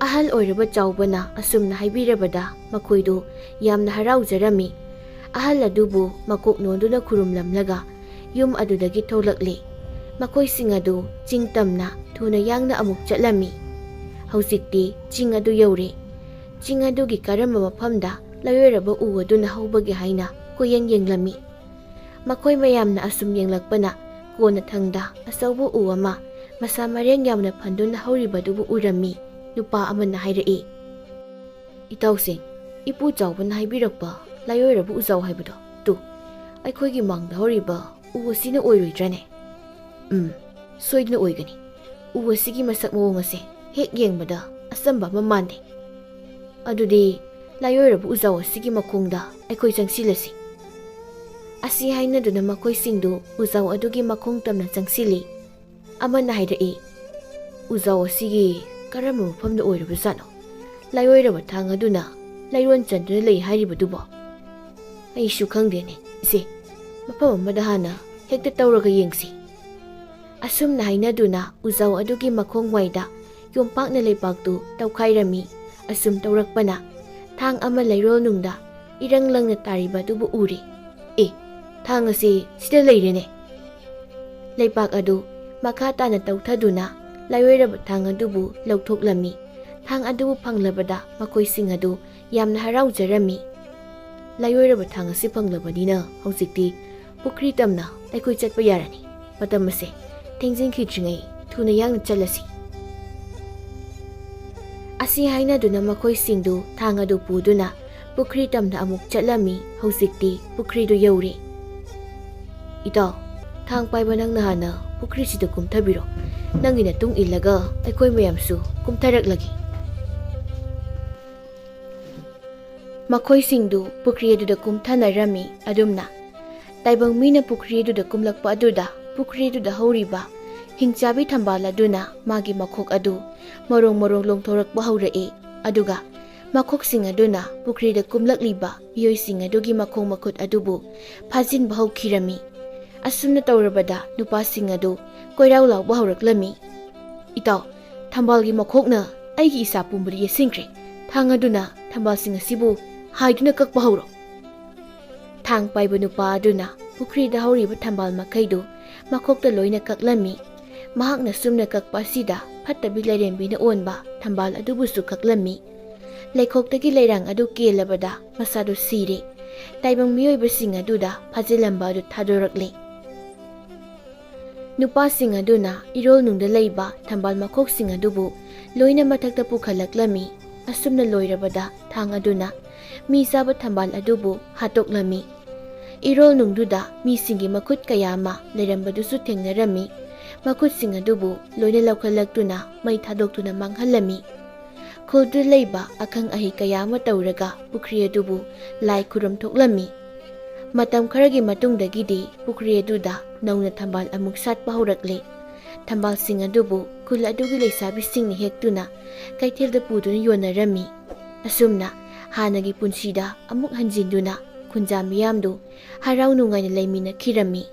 ꯑꯍꯜ ꯑꯣꯏꯔꯕ ꯆꯥꯎꯕꯅ ꯑꯁꯨꯝꯅ ꯍꯥꯏꯕꯤꯔꯕꯗ ꯃꯈꯣꯏꯗꯨ ꯌꯥꯝꯅ ꯍꯔꯥꯎꯖꯔꯝꯃꯤ꯫ ꯑꯍꯜ ꯑꯗꯨꯕꯨ ꯃꯀꯣꯛ ꯅꯣꯟꯗꯨꯅ ꯈꯨꯔꯨꯝꯂꯝꯂꯒ ꯌꯨꯝ ꯑꯗꯨꯗꯒꯤ ꯊꯣꯛꯂꯛꯂꯤ꯫ ꯃꯈꯣꯏꯁꯤꯡ ꯑꯗꯨ ꯆꯤꯡ ꯇꯝꯅ ꯊꯨꯅ ꯌꯥꯡꯅ ꯑꯃꯨꯛ ꯆꯠꯂꯝꯃꯤ꯫ ꯍꯧꯖꯤꯛꯇꯤ ꯆꯤꯡ ꯑꯗꯨ ꯌꯧꯔꯦ꯫ ꯆꯤꯡ ꯑꯗꯨꯒꯤ ꯀꯔꯝꯕ ꯃꯐꯝꯗ ꯂꯥꯏꯑꯣꯏꯔꯕ ꯎ ꯑꯗꯨꯅ ꯍꯧꯕꯒꯦ ꯍꯥꯏꯅ ꯀꯣꯏꯌꯦꯡ ꯌꯦꯡꯂꯝꯃꯤ꯫ ꯃꯈꯣꯏ ꯃꯌꯥꯝꯅ ꯑꯁꯨꯝ ꯌꯦꯡꯂꯛꯄꯅ ꯀꯣꯟꯅꯊꯪꯗ ꯑꯆꯧꯕ ꯎ ꯑꯃ ꯃꯁꯥ ꯃꯔꯦꯡ ꯌꯥꯝꯅ ꯐꯟꯗꯨꯅ ꯍꯧꯔꯤꯕꯗꯨꯕꯨ ꯎꯔꯝꯃꯤ꯫ ꯅꯨꯄꯥ ꯑꯃꯅ ꯍꯥꯏꯔꯛꯏ, "ꯏꯇꯥꯎꯁꯤꯡ, ꯏꯄꯨ ꯆꯥꯎꯕꯅ ꯍꯥꯏꯕꯤꯔꯛꯄ ꯂꯥꯏꯑꯣꯏꯔꯕ ꯎꯖꯥꯎ ꯍꯥꯏꯕꯗꯣ, ꯇꯨ, ꯑꯩꯈꯣꯏꯒꯤ ꯃꯥꯡꯗ ꯍꯧꯔꯤꯕ ꯎ ꯑꯁꯤꯅ ꯑꯣꯏꯔꯣꯏꯗ꯭ꯔꯅꯦ?" "ꯎꯝ, ꯁꯣꯏꯗꯅ ꯑꯣꯏꯒꯅꯤ꯫ ꯎ ꯑꯁꯤꯒꯤ ꯃꯁꯛ ꯃꯑꯣꯡ ꯑꯁꯦ ꯍꯦꯛ ꯌꯦꯡꯕꯗ ꯑꯆꯝꯕ ꯑꯃ ꯃꯥꯟꯗꯦ"꯫ "ꯑꯗꯨꯗꯤ ꯂꯥꯏꯑꯣꯏꯔꯕ ꯎꯖꯥꯎ ꯑꯁꯤꯒꯤ ꯃꯈꯣꯡꯗ ꯑꯩꯈꯣꯏ ꯆꯪꯁꯤꯜꯂꯁꯤ꯫ ꯑꯁꯤ ꯍꯥꯏꯅꯗꯨꯅ ꯃꯈꯣꯏꯁꯤꯡꯗꯨ ꯎꯖꯥꯎ ꯑꯗꯨꯒꯤ ꯃꯈꯣꯡ ꯇꯝꯅ ꯆꯪꯁꯤꯜꯂꯤ꯫ ꯑꯃꯅ ꯍꯥꯏꯔꯛꯏ, "ꯎꯖꯥꯎ ꯑꯁꯤꯒꯤ ꯀꯔꯝꯕ ꯃꯐꯝꯗ ꯑꯣꯏꯔꯕꯖꯥꯠꯅꯣ? ꯂꯥꯏꯑꯣꯏꯔꯕ ꯊꯥꯡ ꯑꯗꯨꯅ ꯂꯩꯔꯣꯟ ꯆꯟꯗꯨꯅ ꯂꯩ ꯍꯥꯏꯔꯤꯕꯗꯨꯕꯣ? ꯑꯩꯁꯨ ꯈꯪꯗꯦꯅꯦ꯫ ꯏꯆꯦ, ꯃꯐꯝ ꯑꯃꯗ ꯍꯥꯟꯅ ꯍꯦꯛꯇ ꯇꯧꯔꯒ ꯌꯦꯡꯁꯤ"꯫ ꯑꯁꯨꯝꯅ ꯍꯥꯏꯅꯗꯨꯅ ꯎꯖꯥꯎ ꯑꯗꯨꯒꯤ ꯃꯈꯣꯡ ꯋꯥꯏꯗ ꯌꯣꯝꯄꯥꯛꯅ ꯂꯩꯕꯥꯛꯇꯨ ꯇꯧꯈꯥꯏꯔꯝꯃꯤ꯫ ꯑꯁꯨꯝ ꯇꯧꯔꯛꯄꯅ ꯊꯥꯡ ꯑꯃ ꯂꯩꯔꯣꯜꯅꯨꯡꯗ ꯏꯔꯪ ꯂꯪꯅ ꯇꯥꯔꯤꯕ ꯑꯗꯨꯕꯨ ꯎꯔꯦ꯫ "ꯑꯦ, ꯊꯥꯡ ꯑꯁꯤ ꯁꯤꯗ ꯂꯩꯔꯦꯅꯦ"꯫ ꯂꯩꯕꯥꯛ ꯑꯗꯨ ꯃꯈꯥ ꯇꯥꯅ ꯇꯧꯊꯗꯨꯅ ꯂꯥꯏꯑꯣꯏꯔꯕ ꯊꯥꯡ ꯑꯗꯨꯕꯨ ꯂꯧꯊꯣꯛꯂꯝꯃꯤ꯫ ꯊꯥꯡ ꯑꯗꯨꯕꯨ ꯐꯪꯂꯕꯗ ꯃꯈꯣꯏꯁꯤꯡ ꯑꯗꯨ ꯌꯥꯝꯅ ꯍꯔꯥꯎꯖꯔꯝꯃꯤ꯫ "ꯂꯥꯏꯑꯣꯏꯔꯕ ꯊꯥꯡ ꯑꯁꯤ ꯐꯪꯂꯕꯅꯤꯅ ꯍꯧꯖꯤꯛꯇꯤ ꯄꯨꯈ꯭ꯔꯤ ꯇꯝꯅ ꯑꯩꯈꯣꯏ ꯆꯠꯄ ꯌꯥꯔꯅꯤ꯫ ꯃꯇꯝ ꯑꯁꯦ ꯊꯦꯡꯖꯤꯟꯈꯤꯗ꯭ꯔꯤꯉꯩ ꯊꯨꯅ ꯌꯥꯡꯅ ꯆꯠꯂꯁꯤ"꯫ ꯑꯁꯤ ꯍꯥꯏꯅꯗꯨꯅ ꯃꯈꯣꯏꯁꯤꯡꯗꯨ ꯊꯥꯡ ꯑꯗꯨ ꯄꯨꯗꯨꯅ ꯄꯨꯈ꯭ꯔꯤ ꯇꯝꯅ ꯑꯃꯨꯛ ꯆꯠꯂꯝꯃꯤ꯫ ꯍꯧꯖꯤꯛꯇꯤ ꯄꯨꯈ꯭ꯔꯤꯗꯨ ꯌꯧꯔꯦ꯫ "ꯏꯇꯥꯎ, ꯊꯥꯡ ꯄꯥꯏꯕ ꯅꯪꯅ ꯍꯥꯟꯅ ꯄꯨꯈ꯭ꯔꯤꯁꯤꯗ ꯀꯨꯝꯊꯕꯤꯔꯣ꯫ ꯅꯪꯒꯤ ꯅꯇꯨꯡ ꯏꯜꯂꯒ ꯑꯩꯈꯣꯏ ꯃꯌꯥꯝꯁꯨ ꯀꯨꯝꯊꯔꯛꯂꯒꯦ"꯫ ꯃꯈꯣꯏꯁꯤꯡꯗꯨ ꯄꯨꯈ꯭ꯔꯤ ꯑꯗꯨꯗ ꯀꯨꯝꯊꯅꯔꯝꯃꯤ꯫ ꯑꯗꯨꯝꯅ ꯇꯥꯏꯕꯪ ꯃꯤꯅ ꯄꯨꯈ꯭ꯔꯤ ꯑꯗꯨꯗ ꯀꯨꯝꯂꯛꯄ ꯑꯗꯨꯗ ꯄꯨꯈ꯭ꯔꯤ ꯑꯗꯨꯗ ꯍꯧꯔꯤꯕ ꯍꯤꯡꯆꯥꯕꯤ ꯊꯝꯕꯥꯜ ꯑꯗꯨꯅ ꯃꯥꯒꯤ ꯃꯈꯣꯛ ꯑꯗꯨ ꯃꯔꯣꯡ ꯃꯔꯣꯡ ꯂꯣꯡꯊꯣꯔꯛꯄ ꯍꯧꯔꯛꯏ꯫ ꯑꯗꯨꯒ ꯃꯈꯣꯛꯁꯤꯡ ꯑꯗꯨꯅ ꯄꯨꯈ꯭ꯔꯤꯗ ꯀꯨꯝꯂꯛꯂꯤꯕ ꯃꯤꯑꯣꯏꯁꯤꯡ ꯑꯗꯨꯒꯤ ꯃꯈꯣꯡ ꯃꯈꯨꯠ ꯑꯗꯨꯕꯨ ꯐꯥꯖꯤꯟꯕ ꯍꯧꯈꯤꯔꯝꯃꯤ꯫ ꯑꯁꯨꯝꯅ ꯇꯧꯔꯕꯗ ꯅꯨꯄꯥꯁꯤꯡ ꯑꯗꯨ ꯀꯣꯏꯔꯥꯎ ꯂꯥꯎꯕ ꯍꯧꯔꯛꯂꯝꯃꯤ꯫ "ꯏꯇꯥꯎ, ꯊꯝꯕꯥꯜꯒꯤ ꯃꯈꯣꯛꯅ ꯑꯩꯒꯤ ꯏꯆꯥ ꯄꯨꯝꯕꯗ ꯌꯦꯠꯁꯤꯟꯈ꯭ꯔꯦ꯫ ꯊꯥꯡ ꯑꯗꯨꯅ ꯊꯝꯕꯥꯜꯁꯤꯡ ꯑꯁꯤꯕꯨ ꯍꯥꯏꯗꯨꯅ ꯀꯛꯄ ꯍꯧꯔꯣ"꯫ ꯊꯥꯡ ꯄꯥꯏꯕ ꯅꯨꯄꯥ ꯑꯗꯨꯅ ꯄꯨꯈ꯭ꯔꯤꯗ ꯍꯧꯔꯤꯕ ꯊꯝꯕꯥꯜ ꯃꯈꯩꯗꯨ ꯃꯈꯣꯛꯇ ꯂꯣꯏꯅ ꯀꯛꯂꯝꯃꯤ꯫ ꯃꯍꯥꯛꯅ ꯁꯨꯝꯅ ꯀꯛꯄ ꯑꯁꯤꯗ ꯐꯠꯇꯕꯤ ꯂꯥꯏꯔꯦꯝꯕꯤꯅ ꯑꯣꯟꯕ ꯊꯝꯕꯥꯜ ꯑꯗꯨꯕꯨꯁꯨ ꯀꯛꯂꯝꯃꯤ꯫ ꯂꯩꯈꯣꯛꯇꯒꯤ ꯂꯩꯔꯥꯡ ꯑꯗꯨ ꯀꯦꯜꯂꯕꯗ ꯃꯁꯥꯗꯨ ꯁꯤꯔꯦ꯫ ꯇꯥꯏꯕꯪ ꯃꯤꯑꯣꯏꯕꯁꯤꯡ ꯑꯗꯨꯗ ꯐꯥꯖꯤꯜꯂꯝꯕ ꯑꯗꯨ ꯊꯥꯗꯣꯔꯛꯂꯦ꯫ ꯅꯨꯄꯥꯁꯤꯡ ꯑꯗꯨꯅ ꯏꯔꯣꯜꯅꯨꯡꯗ ꯂꯩꯕ ꯊꯝꯕꯥꯜ ꯃꯈꯣꯛꯁꯤꯡ ꯑꯗꯨꯕꯨ ꯂꯣꯏꯅ ꯃꯊꯛꯇ ꯄꯨꯈꯠꯂꯛꯂꯝꯃꯤ꯫ ꯑꯁꯨꯝꯅ ꯂꯣꯏꯔꯕꯗ ꯊꯥꯡ ꯑꯗꯨꯅ ꯃꯤ ꯆꯥꯕ ꯊꯝꯕꯥꯜ ꯑꯗꯨꯕꯨ ꯍꯥꯠꯇꯣꯛꯂꯝꯃꯤ꯫ ꯏꯔꯣꯜꯅꯨꯡꯗꯨꯗ ꯃꯤꯁꯤꯡꯒꯤ ꯃꯈꯨꯠ ꯀꯌꯥ ꯑꯃ ꯂꯩꯔꯝꯕꯗꯨꯁꯨ ꯊꯦꯡꯅꯔꯝꯃꯤ꯫ ꯃꯈꯨꯠꯁꯤꯡ ꯑꯗꯨꯕꯨ ꯂꯣꯏꯅ ꯂꯧꯈꯠꯂꯛꯇꯨꯅ ꯃꯩ ꯊꯥꯗꯣꯛꯇꯨꯅ ꯃꯥꯡꯍꯜꯂꯝꯃꯤ꯫ ꯈꯨꯜꯗꯨ ꯂꯩꯕ ꯑꯈꯪ ꯑꯍꯩ ꯀꯌꯥ ꯑꯃ ꯇꯧꯔꯒ ꯄꯨꯈ꯭ꯔꯤ ꯑꯗꯨꯕꯨ ꯂꯥꯏ ꯈꯨꯔꯨꯝ ꯊꯣꯛꯂꯝꯃꯤ꯫ ꯃꯇꯝ ꯈꯔꯒꯤ ꯃꯇꯨꯡꯗꯒꯤꯗꯤ ꯄꯨꯈ꯭ꯔꯤ ꯑꯗꯨꯗ ꯅꯧꯅ ꯊꯝꯕꯥꯜ ꯑꯃꯨꯛ ꯁꯥꯠꯄ ꯍꯧꯔꯛꯂꯦ꯫ ꯊꯝꯕꯥꯜꯁꯤꯡ ꯑꯗꯨꯕꯨ ꯈꯨꯜ ꯑꯗꯨꯒꯤ ꯂꯩꯁꯥꯕꯤꯁꯤꯡꯅ ꯍꯦꯛꯇꯨꯅ ꯀꯩꯊꯦꯜꯗ ꯄꯨꯗꯨꯅ ꯌꯣꯟꯅꯔꯝꯃꯤ꯫ ꯑꯁꯨꯝꯅ ꯍꯥꯟꯅꯒꯤ ꯄꯨꯟꯁꯤꯗ ꯑꯃꯨꯛ ꯍꯟꯖꯤꯟꯗꯨꯅ ꯈꯨꯟꯖꯥ ꯃꯤꯌꯥꯝꯗꯨ ꯍꯔꯥꯎ ꯅꯨꯡꯉꯥꯏꯅ ꯂꯩꯃꯤꯟꯅꯈꯤꯔꯝꯃꯤ꯫